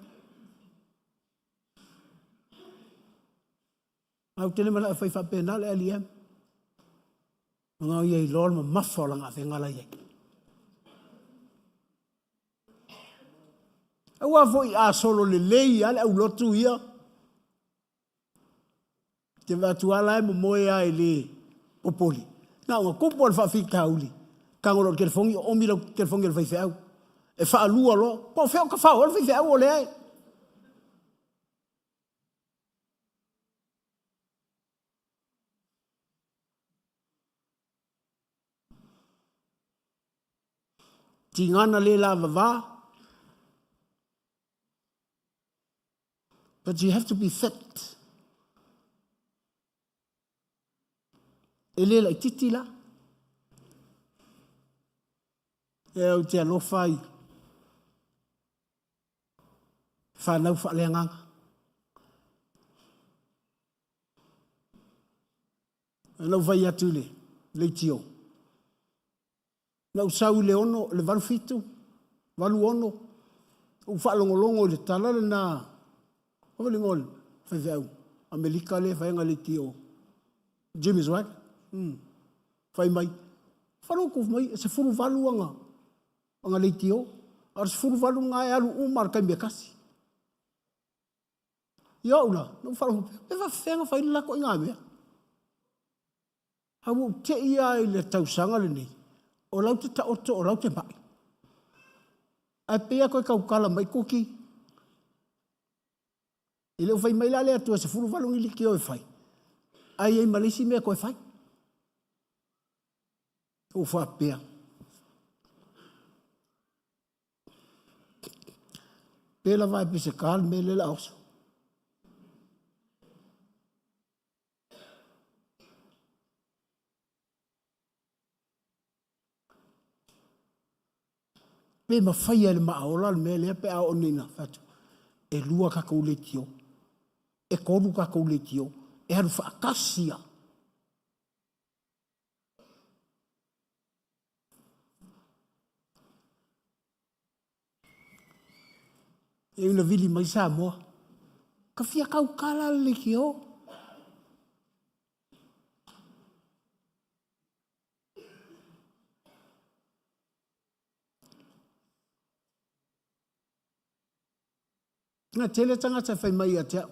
Ae ou te le manao e fai faapena le LEM. Manao ia iloa le mamafa o lana avega la e i ai. Aua foi a solo lelei lava le aulotu ia, te vaai atu lava la e momoe lava e le popole. Na ona tupu lava le faafitauli, tago loa i le telefoni, oomi lau telefoni e le faifeau. E faalua loa, po o fea o tafao ai le faifeau o lea e. Tiga na le lavava. But you have to be fit. E le laititi la. E au te alofa i whanau whaaleagaga. Na ou fai atu i le leitio. Na ou sau i le ono, le 87, 86, ou faalogologo i le tala lena, o le igoa o le faifeau Amelika lea e fai ana leitio. Jimmy Swaggart. Fai mai, faalogo mai e 18 aga aga leitio, a o le 18 lena e alu uma i le taimi e tasi. Ia au la, na ou faalogo pea, pe faafefea ona fai le la ituaiga mea. A ua ou te i lava i le tausaga lenei, o lau te taoto o lau te mai. Ae pei lava toe tautala mai Kuki, e le o fai mai la le Atua e 18 ni leitio e fai, ae i ai ma le isi mea e toe fai. Ou faapea, pe lava e peseta le mea lea o le a oso. Pe mafai e le maaola le mea lea pe a oo nei ina fai atu, e 2 tatou leitio, e 3 tatou leitio, e alu faatasi lava. E ui ina vili mai Samoa, ka fia tautala le leitio. Na tele tagata e fai mai ia te au.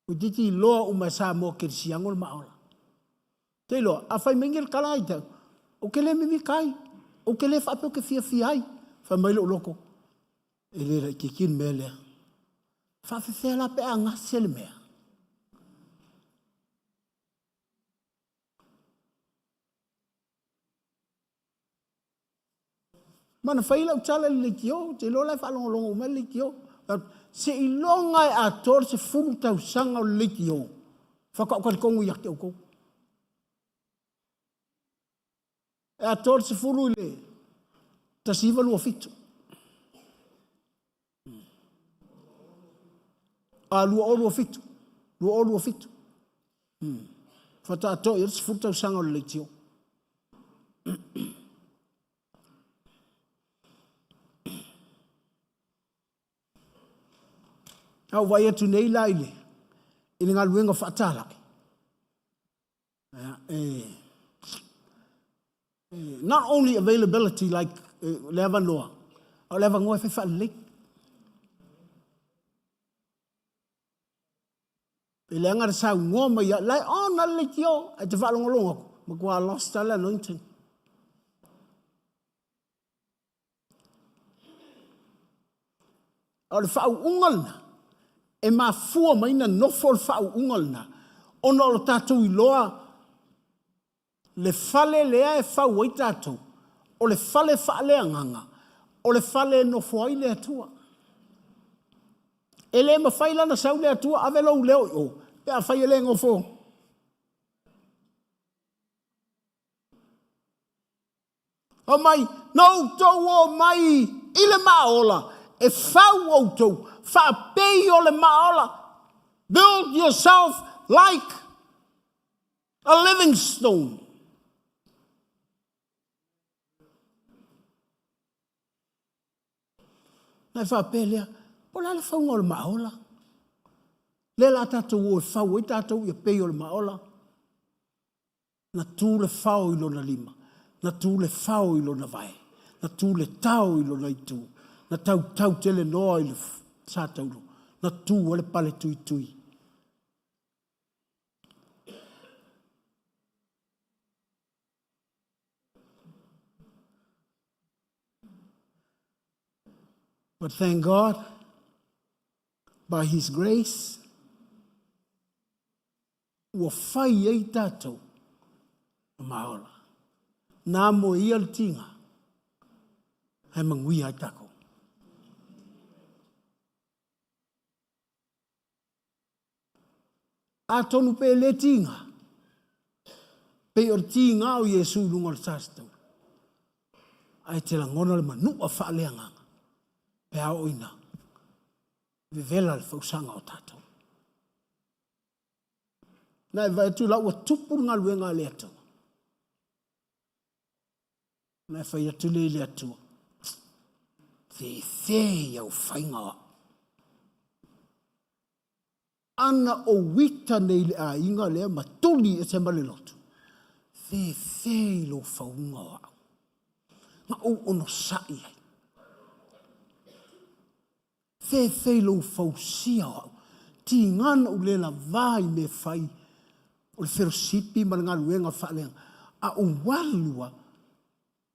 Toeitiiti iloa uma e Samoa Kerisiano le maaola. Te iloa, a fai mai ni le tala ia te au, ou te le mimita ai, ou te le faapea ou te fiafia ai. Fai mai lou loto, e le laitiiti le mea lea. Faafefea la pe a gase le mea? Ma na fai lau tala i le leitio, ou te iloa la e faalogologo mai le leitio. Seiloga e atoa le 10 tausaga o le leitio, faatoa ou talitonu ia te outou. E atoa le 10 i le 1927. A 2027. 2027. Faatoa atoa i ai le 10 tausaga o le leitio. A ou vaai atu nei la i le, i le galuega faatalai, not only availability like le avanoa, a o le avanoa e fai faalelei. E leaga le saunoa mai ia, la e on lava le leitio, ae te faalogologo atu, matua lost lava le anointing. A o le faauuga lena, e mafua mai na nofo le faauuga lena, ona o lo tatou iloa le fale lea e fau ai tatou, o le fale faaleagaga, o le fale e nofo ai le Atua. E le mafai la ona sau le Atua ave lou leo i o, pe afai e le nofo. Omai, na outou omai i le maaola, e fau outou, faapei o le maaola. Build yourself like a living stone. Na e faapea lea, po o le a le fauga o le maaola? Lea la tatou o e fau ai tatou ia pei o le maaola. Na tu le fao i lona lima, na tu le fao i lona vae, na tu le tao i lona itu, na tautau tele noa i le satauro, na tu ai le pale tuitui. But thank God, by His grace, ua fai ai tatou ma maola. Na mo ia le tiga, ae manuia ai tatou. Atonu pe le tiga, pei o le tiga o Iesu i luga o le sasitaula, ae te lagona le manua faaleagaga pe a oo ina vevela le fausaga o tatou. Na e vaai atu la ua tupu le galuega a le Atua. Na e fai atu lea i le Atua, fefe i au faiga o au. Ana ou ita nei i le aiga lea ma tuli ese ma le lotu, fefe i lou fauga o au, na ou onosai ai. Fefe i lou fausia o au, tiga na ou le lavā i mea e fai o le felosipi ma le galuega faaleaga, a ou alu lava,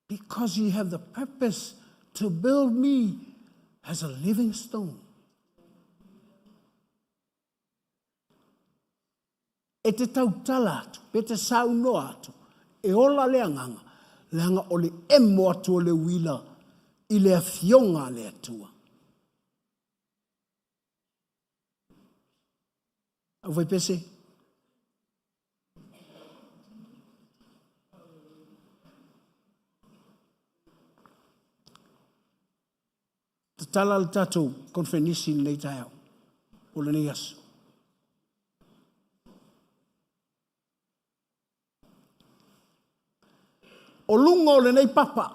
because you have the purpose to build me as a living stone. E te tautala atu, pe te saunoa atu, e ola le agaga, leaga o le emo atu o le uila i le Afioga a le Atua. Aufaipese, Tatala le tatou konferenisi i lenei taeao, o lenei aso. O luga o lenei papa,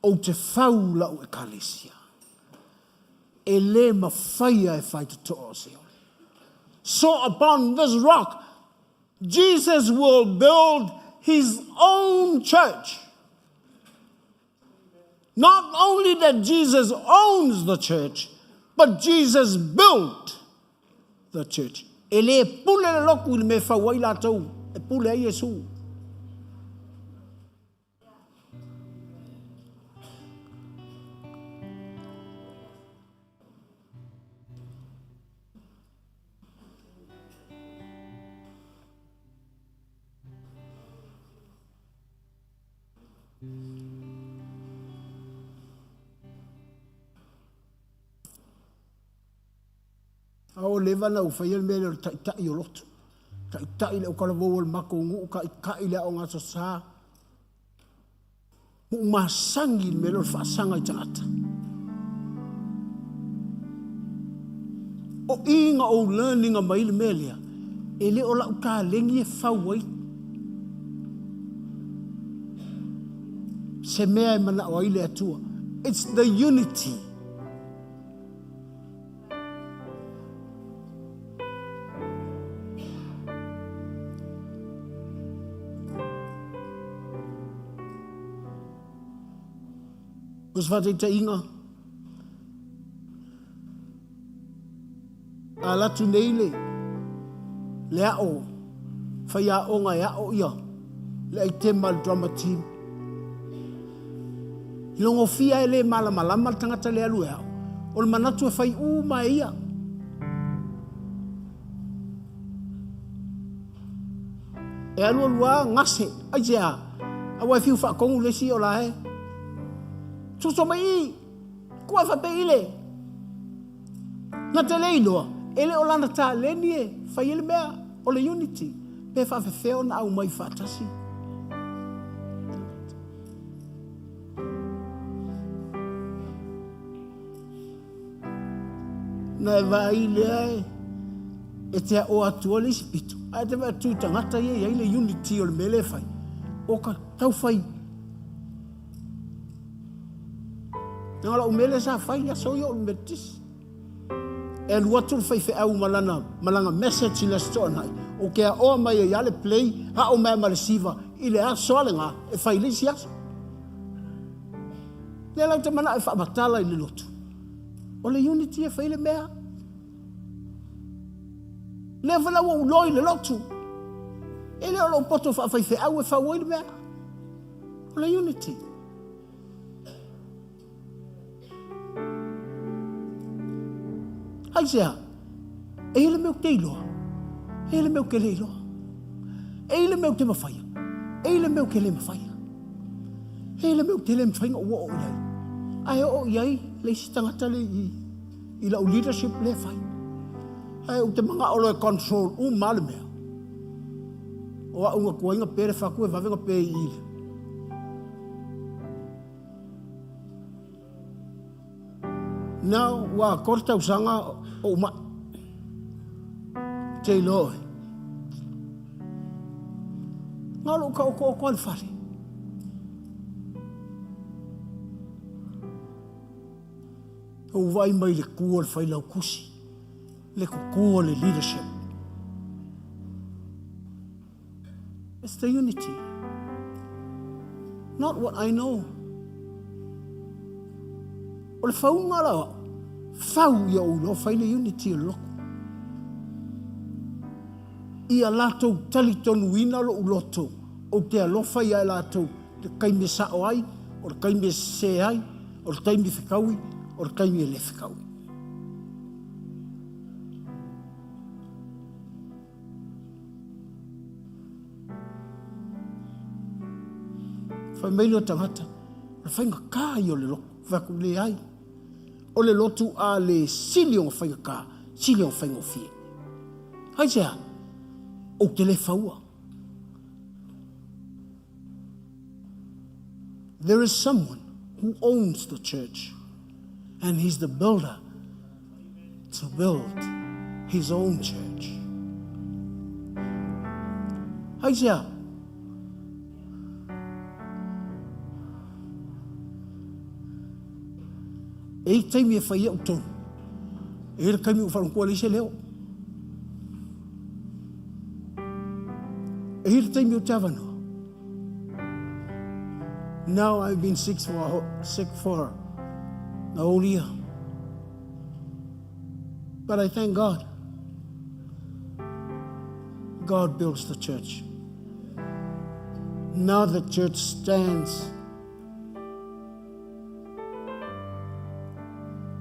ou te fau la'u Ekalesia, e lē mafaia e faitotoa o Seole. So upon this rock Jesus will build his own church. Not only that Jesus owns the church, but Jesus built the church. E lē pule le lotu i le mea e fau ai latou, e pule ai Iesu. A ua leva ona ou faia le mea lea o le taitai o lotu. Taitai le autalavou o le matou nuu, taitai le aoga Aso Sa. Ua ou masani i le mea lea o le faasaga i tagata. O i na ou learning mai le mea lea, e le o lau taleni e fau ai se mea e manao ai le Atua. It's the unity. O se faataitaiga, a alu atu nei le, le ao, faiaoga e ao ia le aitema a le drama team. I logofia e le malamalama le tagata le alu e ao, o le manatu e fai uma e ia. E alualu a gase, aisea, aua e fiu faatonu le isi o la e soso mai i, kua faapei le. Na te le iloa, e le o lana taleni e fai ai le mea o le unity, pe faafefea ona aumai faatasi. Na e vaai lea e, e te aʻo atu ai le isi pito, ae te vaai atu i tagata ia e i ai le unity o le mea lea e fai, o ka taufai. Na o lau mea lea sa fai aso ia o le Methodist. E alu atu le faifeau ma lana, ma lana message i le Aso Toonai, o ke aʻoa mai ai a le play, aʻo mai ma le siva i le aso a lena e fai le isi aso. Lea la ou te manao e faamatala i le lotu. O le unity e fai le mea. Lea foi la ua ou iloa i le lotu. E le o lou poto faafaifeau e fau ai le mea. O le unity. Aisea? E i ai le mea ou te iloa. E i ai le mea ou te le iloa. E i ai le mea ou te mafaia. E i ai le mea ou te le mafaia. E i ai le mea ou te le mafai ona ou oo i ai. Ae oo i ai le isi tagata le i, i lau leadership lea e fai. Ae ou te manao loa e control uma lava le mea. O au na tuai na pe le fatu e vave na pe i i le. Now, ua atoa le tausaga o ou mai. Te iloa oe. Na o lou taotooto lava i le fale. Ou vaai mai le ku o le failautusi, le kuku o le leadership. It's the unity. Not what I know. O le fauga la o au, fau ia ou iloa fai le unity o le lotu. Ia latou talitonuina lou loto, ou te alofa ia i latou i le taimi e sao ai, o le taimi e sese ai, o le taimi e fetaui, o le taimi e le fetaui. Fai mai le tagata, o le faigata ia o le lotu. Fai atu, leai. O le lotu a le sili ona faigata, sili ona faigofie. Aisea? Ou te le faua. There is someone who owns the church and he's the builder to build his own church. Aisea? E i taimi e fai au tonu. E i le taimi ua faalogoa leai se leo. E i le taimi o te avanoa. Now I've been sick for, sick for the whole year. But I thank God. God builds the church. Now the church stands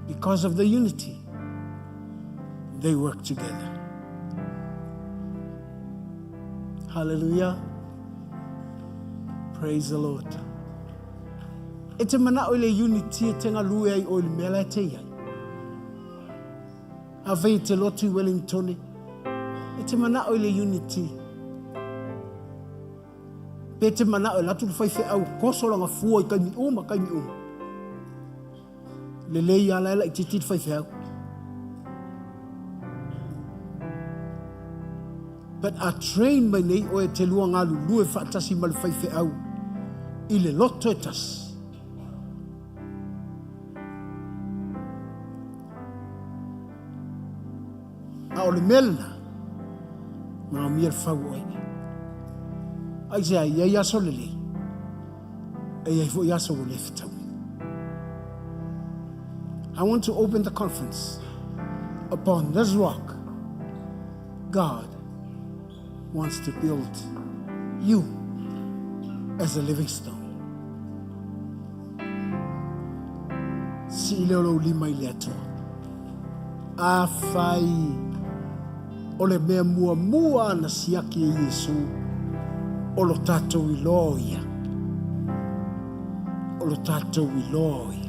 because of the unity. They work together. Hallelujah. Praise the Lord. E te manao i le unity e te ngalue ai o i le mea la e te iai. A vei te lotu i Wellingtone. E te manao i le unity. Pe te manao e latu le faifeau koso lana fua i taimi uma, taimi uma. Lelei a la e laitiiti le faifeau. But a train mai nei oe e te lua galulue faatasi ma le faifeau i le loto e tasi. A o le mea lena, manomia le fau o oe. Aisea, e i ai aso lelei, e i ai foi aso ua le fetaui. I want to open the conference upon this rock. God wants to build you as a living stone. Sii lea o lou lima i le Atua. Afai o le mea muamua na siaki e Iesu, o lo tatou iloa o ia. O lo tatou iloa o ia.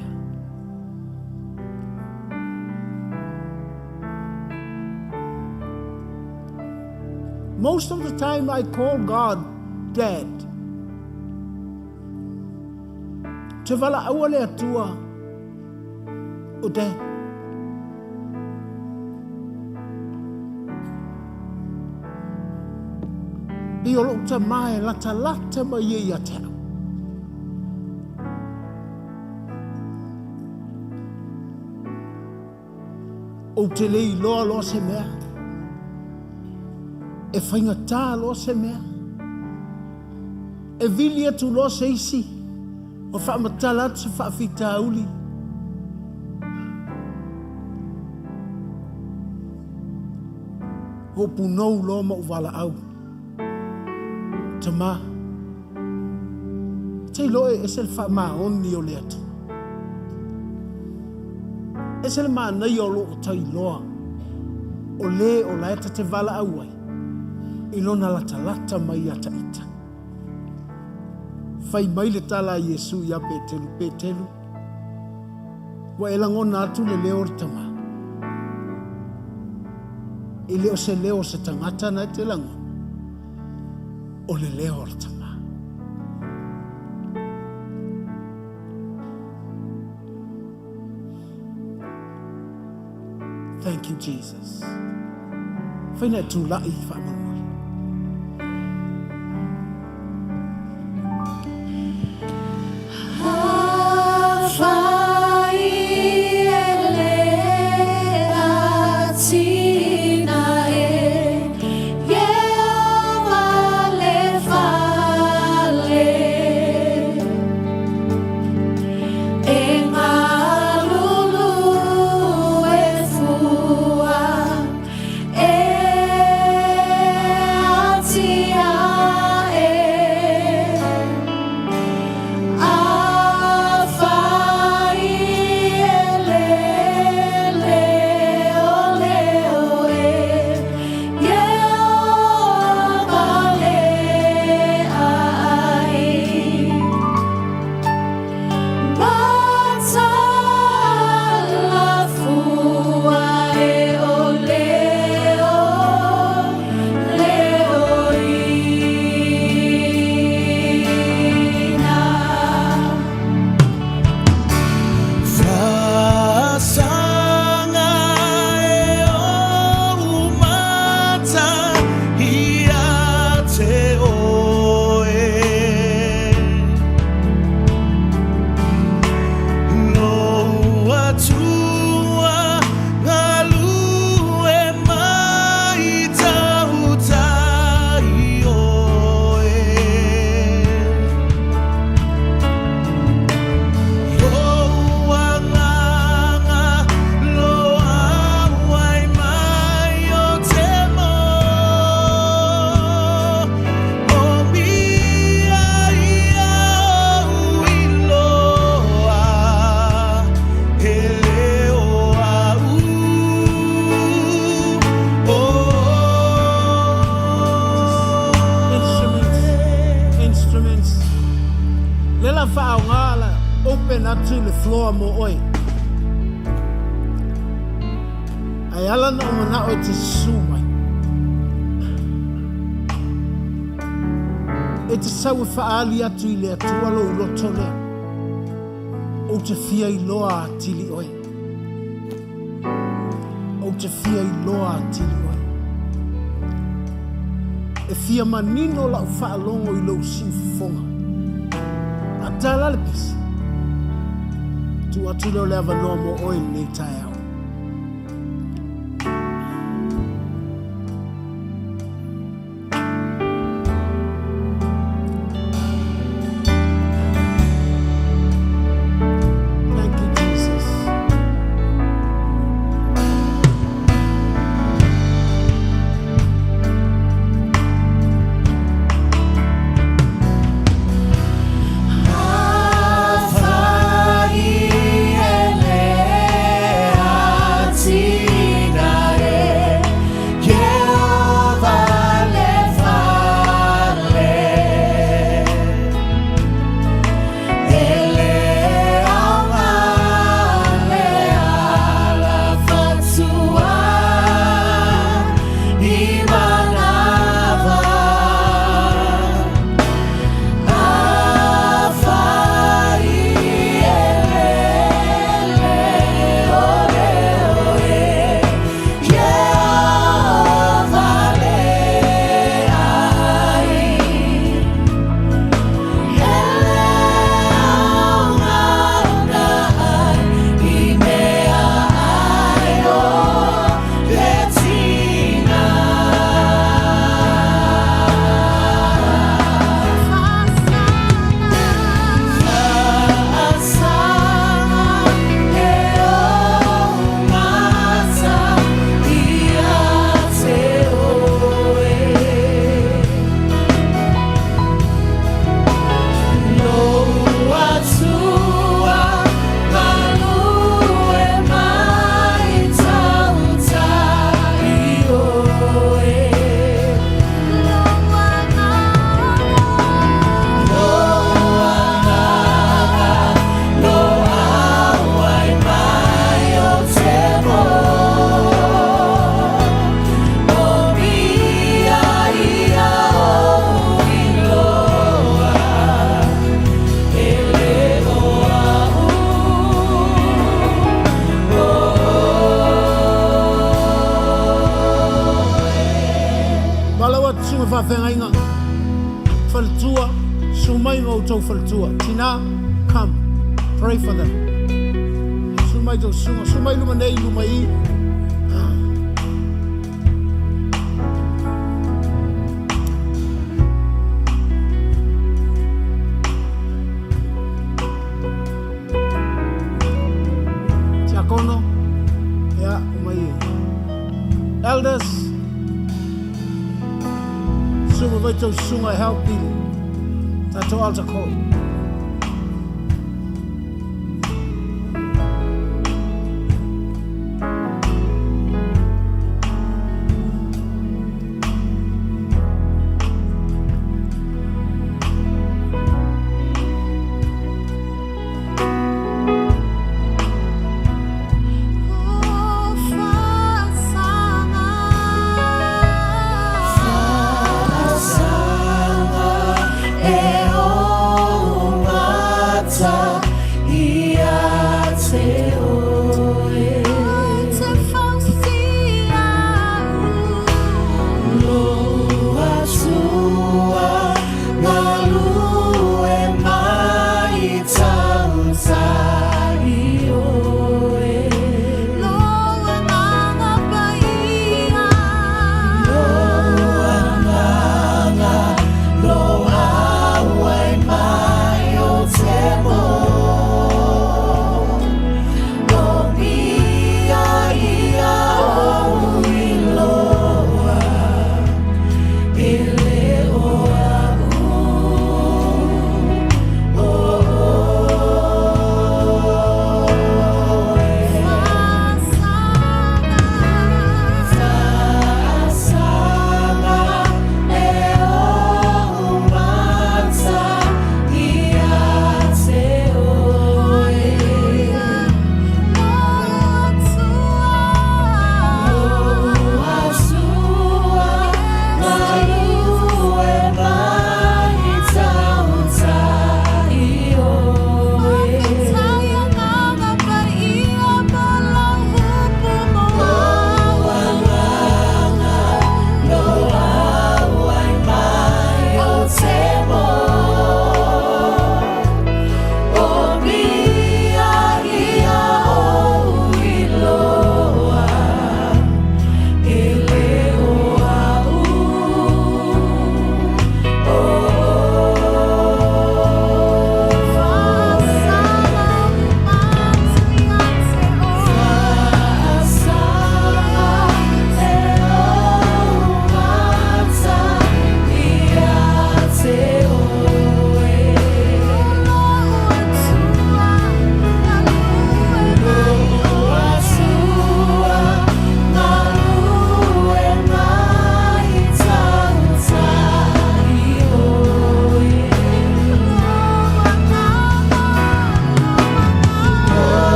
Most of the time I call God Dad. Te valaau le Atua o Dad. I o lou tamā e latalata mai ai ia te au. Ou te le iloa loa se mea. E faigata loa se mea. E vili atu loa se isi, ua faamatala atu se faafitauli. Ua ou punou loa ma ou valaau. Tamā, te iloa e ese le faamaoni o le Atua. Ese le manaia o loo tailoa o le o la e ta te valaau ai i lona latalata mai ia ta ita. Fai mai le tala a Iesu iā Petelu, Petelu, ua e lagona atu le leo o le Tama. E le o se leo o se tagata na e te lagona, o le leo o le Tama. Thank you, Jesus. Whaina e tūla'i whaamolemole. Afai e le avanoa mo oe. Ae ala na ou manao e te susu mai. E te sau e faaali atu i le Atua lou loto lea. Ou te fia iloa atili oe. Ou te fia iloa atili oe. E fia manino lau faalogo i lou siufofoga. A tala le pisi, tuu atu lea o le avanoa mo oe i lenei taeao. Thank you, Jesus. Malau atu susuga faafeagaiga, faletua, susu mai ma outou faletua. Tina, come, pray for them. Susu mai tou susuga, susu mai luma nei, luma i. Tiakono, ia, omai e. Elders, susu mai tou susuga e help i le tatou altar call.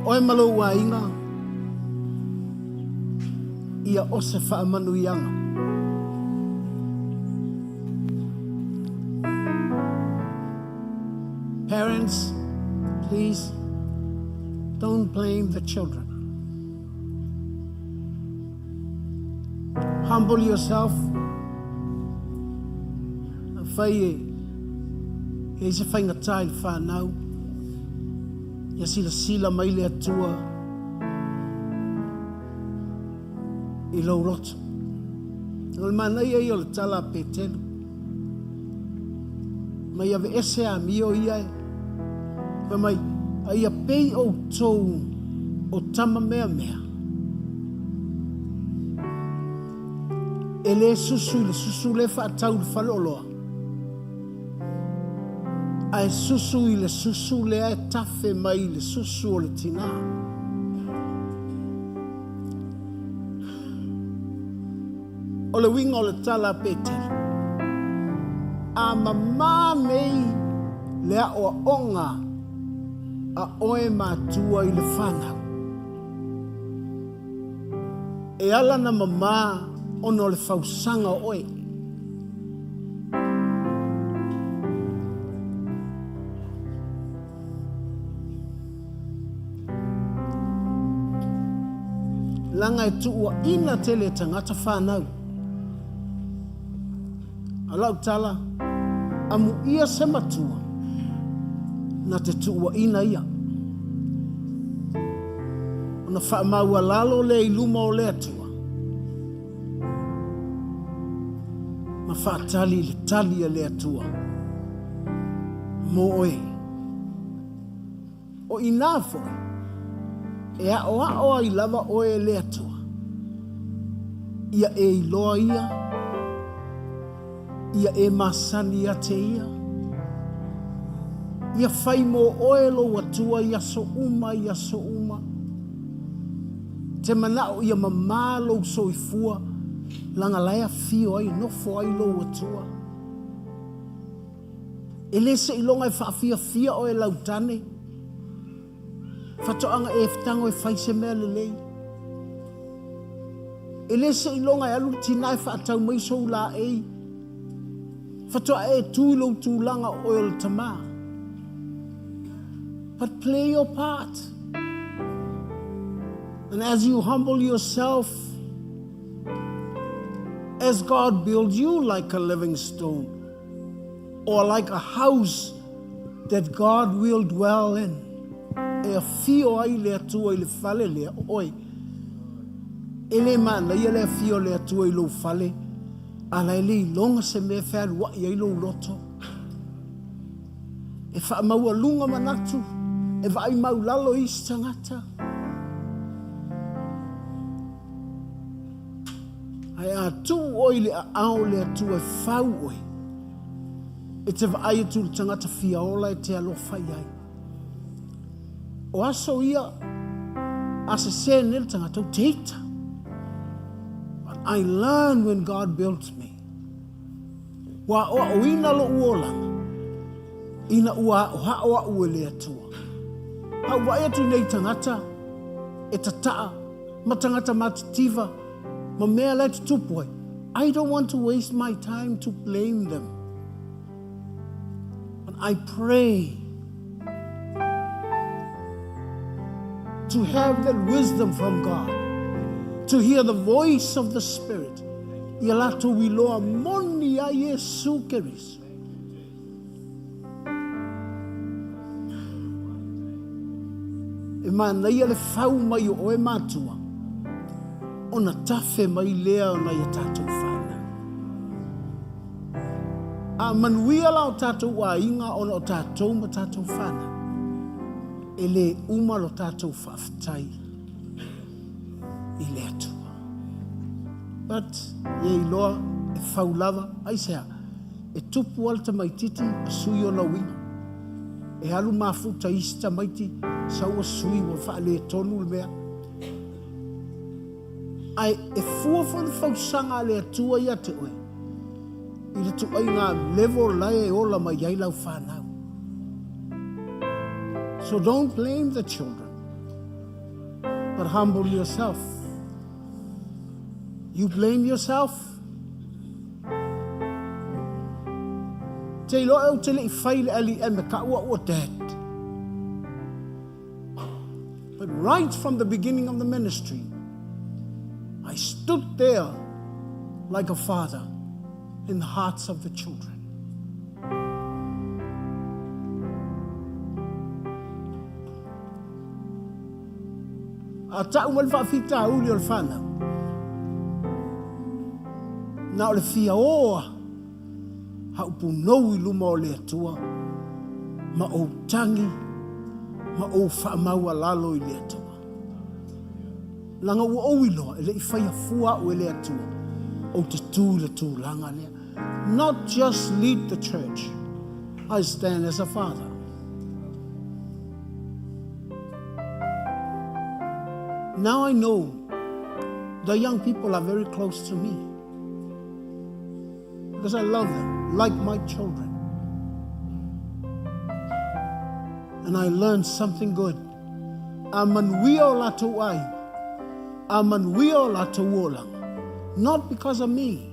Oe ma lou aiga, ia o se faamanuiaga. Parents, please don't blame the children. Humble yourself. Afai e i ai se faigata i le fanau, ia silasila mai le Atua i lou loto. O le manaia ia o le tala a Petelu, mai aveese amio ia e, fai mai, a ia pei outou o tama meamea, e le susu i le susu lea e faatau i le faleoloa, ae susu i le susu lea e tafe mai i le susu o le tinā. O le uiga o le tala a Petelu, A mamā nei le aoaoga a oe matua i le fanau, e ala na mamā ona o le fausaga o oe. Leaga e tuuaina tele e tagata fanau. A lau tala, amuia se matua na te tuuaina ia. Ona faamaualalo lea i luma o le Atua ma faatali i le tali a le Atua mo oe. O inā foi, e aʻoaʻo ai lava ʻoe e le Atua, ia e iloa ia, ia e masani ia te ia, ia fai mō ʻoe lou Atua i aso uma i aso uma. Te manaʻo ia mamā lou soifua, laga la e afio ai, nofo ai lou Atua. E le seiloga e faafiafia oe lau tane. Faatoaga e tago e fai se mea lelei. E le seiloga e alu le tina e faatau mai sou laei. Faatoa e tu i lou tulaga o oe o le tama. But play your part. And as you humble yourself, as God builds you like a living stone, or like a house that God will dwell in, e afio ai le Atua i le fale lea o oe. E le manaia le afio o le Atua i lou fale, a la e le iloga se mea e fealuai ai lou loto. E faamaualuga manatu, e vaai maulalo i isi tagata. Ae a tuu oe i le aao o le Atua e fau oe, e te vaai atu i le tagata fia ola e te alofa i ai. O aso ia, a sesē nei le tagata, ou te ita. But I learn when God builds me. Ua aʻoaʻoina loʻu olaga, ina ua aʻoaʻo aʻu e le Atua. A ou vaai atu nei tagata e tataʻa ma tagata matitiva ma mea la e tutupu ai, I don't want to waste my time to blame them. But I pray to have that wisdom from God, to hear the voice of the Spirit, ia latou iloa moni a Iesu Keriso. E manaia le fau mai o oe matua, ona tafe mai lea o nai a tatou whanau. A manuia la o tatou aiga ona o tatou ma tatou whanau, e le uma lo tatou faafetai i le Atua. But, ia iloa, e fau lava, aisea? E tupu lava le tamaititi ma sui ona uiga. E alu mafuta isi tamaiti, sau ua sui ua faaletonu le mea. Ae e fua foi le fausaga a le Atua ia te oe i le tuaiga level la e ola mai ai lau fanau. So don't blame the children. But humble yourself. You blame yourself? Te iloa e ou te le i fai le LEM e ka ua ua dead. But right from the beginning of the ministry, I stood there like a father in the hearts of the children. A ta'u mai le faafitauli o le fanau, na o le fia oa ha'u punou i luma o le Atua, ma ou tagi ma ou faamaualalo i le Atua. Leaga ua ou iloa e le i faia fua a'u e le Atua ou te tu i le tulaga lea. Not just lead the church, I stand as a father. Now I know the young people are very close to me because I love them like my children. And I learned something good. A manuia o latou aiga, a manuia o latou olaga, not because of me,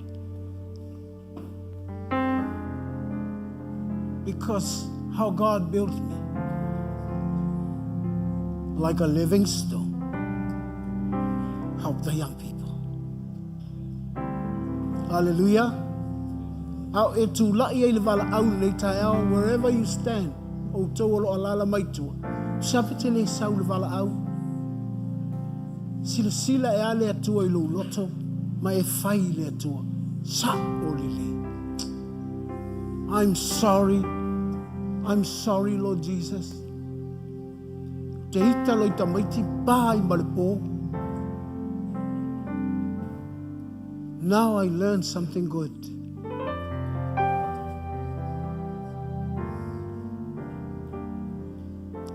because how God built me like a living stone. Help the young people. Hallelujah. Ao e tūla'i ai le valaau lenei taeao, wherever you stand, outou o lo o alaala mai tua, tusa pe te le sau le valaau. Silasila e a le Atua i lou loto, ma e fai i le Atua. Sa'o lelei. I'm sorry. I'm sorry, Lord Jesus. Te ita loi tamaiti pa i ma le pō. Now I learned something good.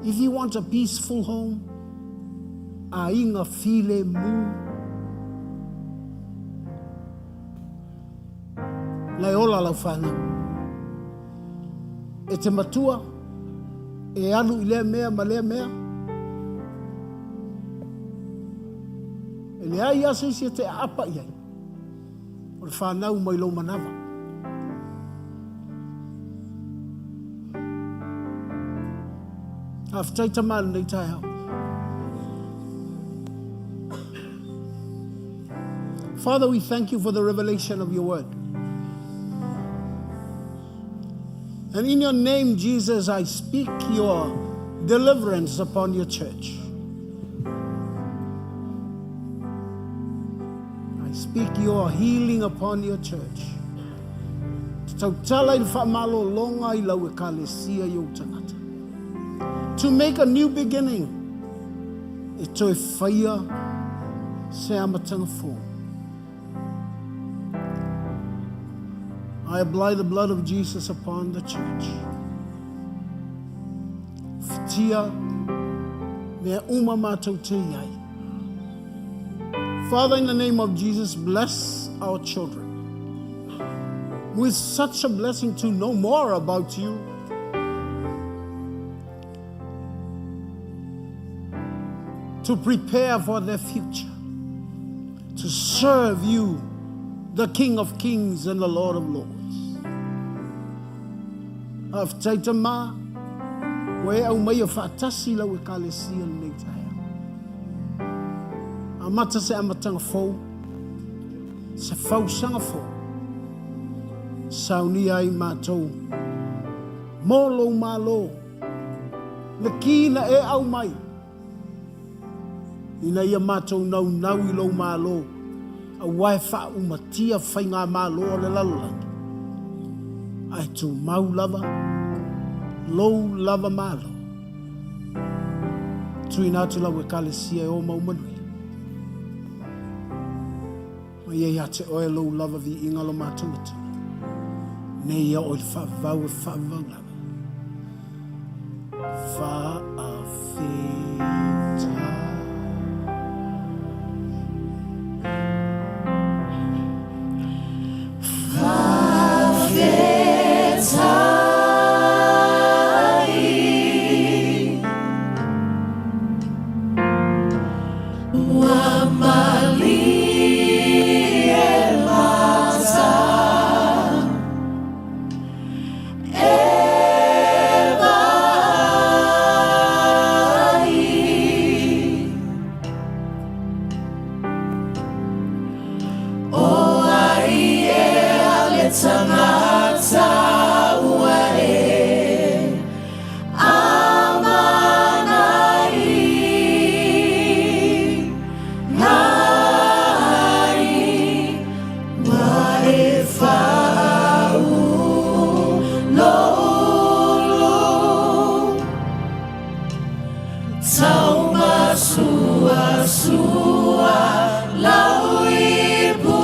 If you want a peaceful home, aiga filemu, la e ola lau fanau. E te matua, e alu i lea mea ma lea mea. E leai lava se isi e te aapa i ai. O le fanau mai lou manava. Faafetai tama lenei taeao. Father, we thank you for the revelation of your word. And in your name, Jesus, I speak your deliverance upon your church. I speak your healing upon your church. Te tautala i le faamalologa i lau Ekalesia i ou tagata. To make a new beginning, e toe faia se amataga fou. I apply the blood of Jesus upon the church. Whitia mea uma mātou te i ai. Father, in the name of Jesus, bless our children with such a blessing to know more about you. To prepare for their future, to serve you, the King of Kings and the Lord of Lords. Faafetai tama, ua e aumaia faatasi lau Ekalesia lenei taeao. Amata se amataga fou, se fausaga fou, saunia ai matou mo lou Malo, le ki na e aumai, ina ia matou naunau i lou Malo, aua e faaumatia faigamalo a le lalolagi, ae tumau lava lou lava Malo. Tuuina atu lau Ekalesia e o mau manuia. Ma ia ia te oe lou lava viiga lo matou Atua. Nei ia o i le faavavau e faavavau lava. Faafetai. Faafetai. Sua lau ipu.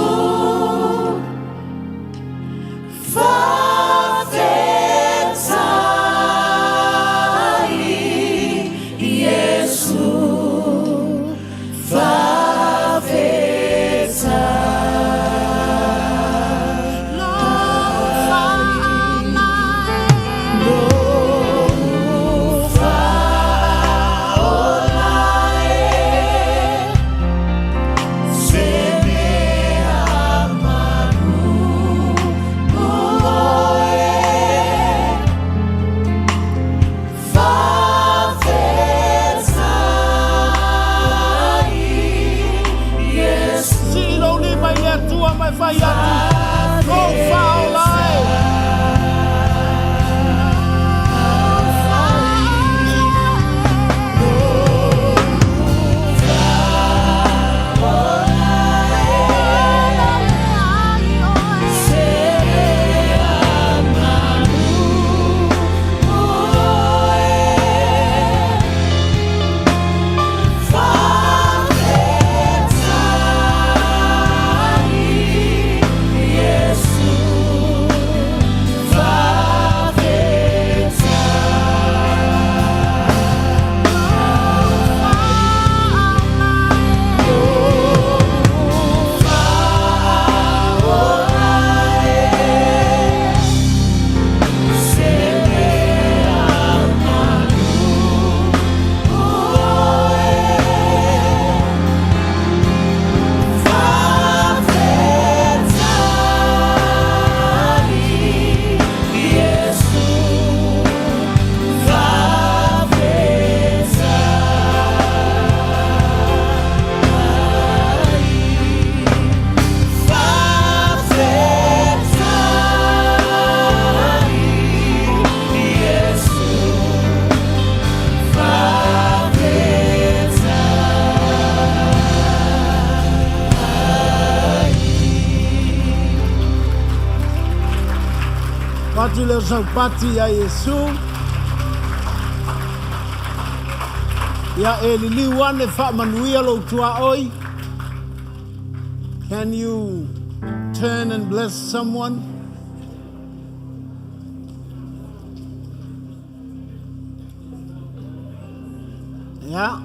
Faafetai Iesu, faafetai. Lou faaola e, lou faaola e, se mea malu oe. Faafetai Iesu. Sii lou lima i le Atua ma e fai atu, Lou faaola e. Avatu lea o saupati ia Iesu. Ia e liliu ane faamanuia lou tuaoi. Can you turn and bless someone? Yeah.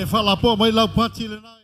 E faalapoa mai lau pati lena.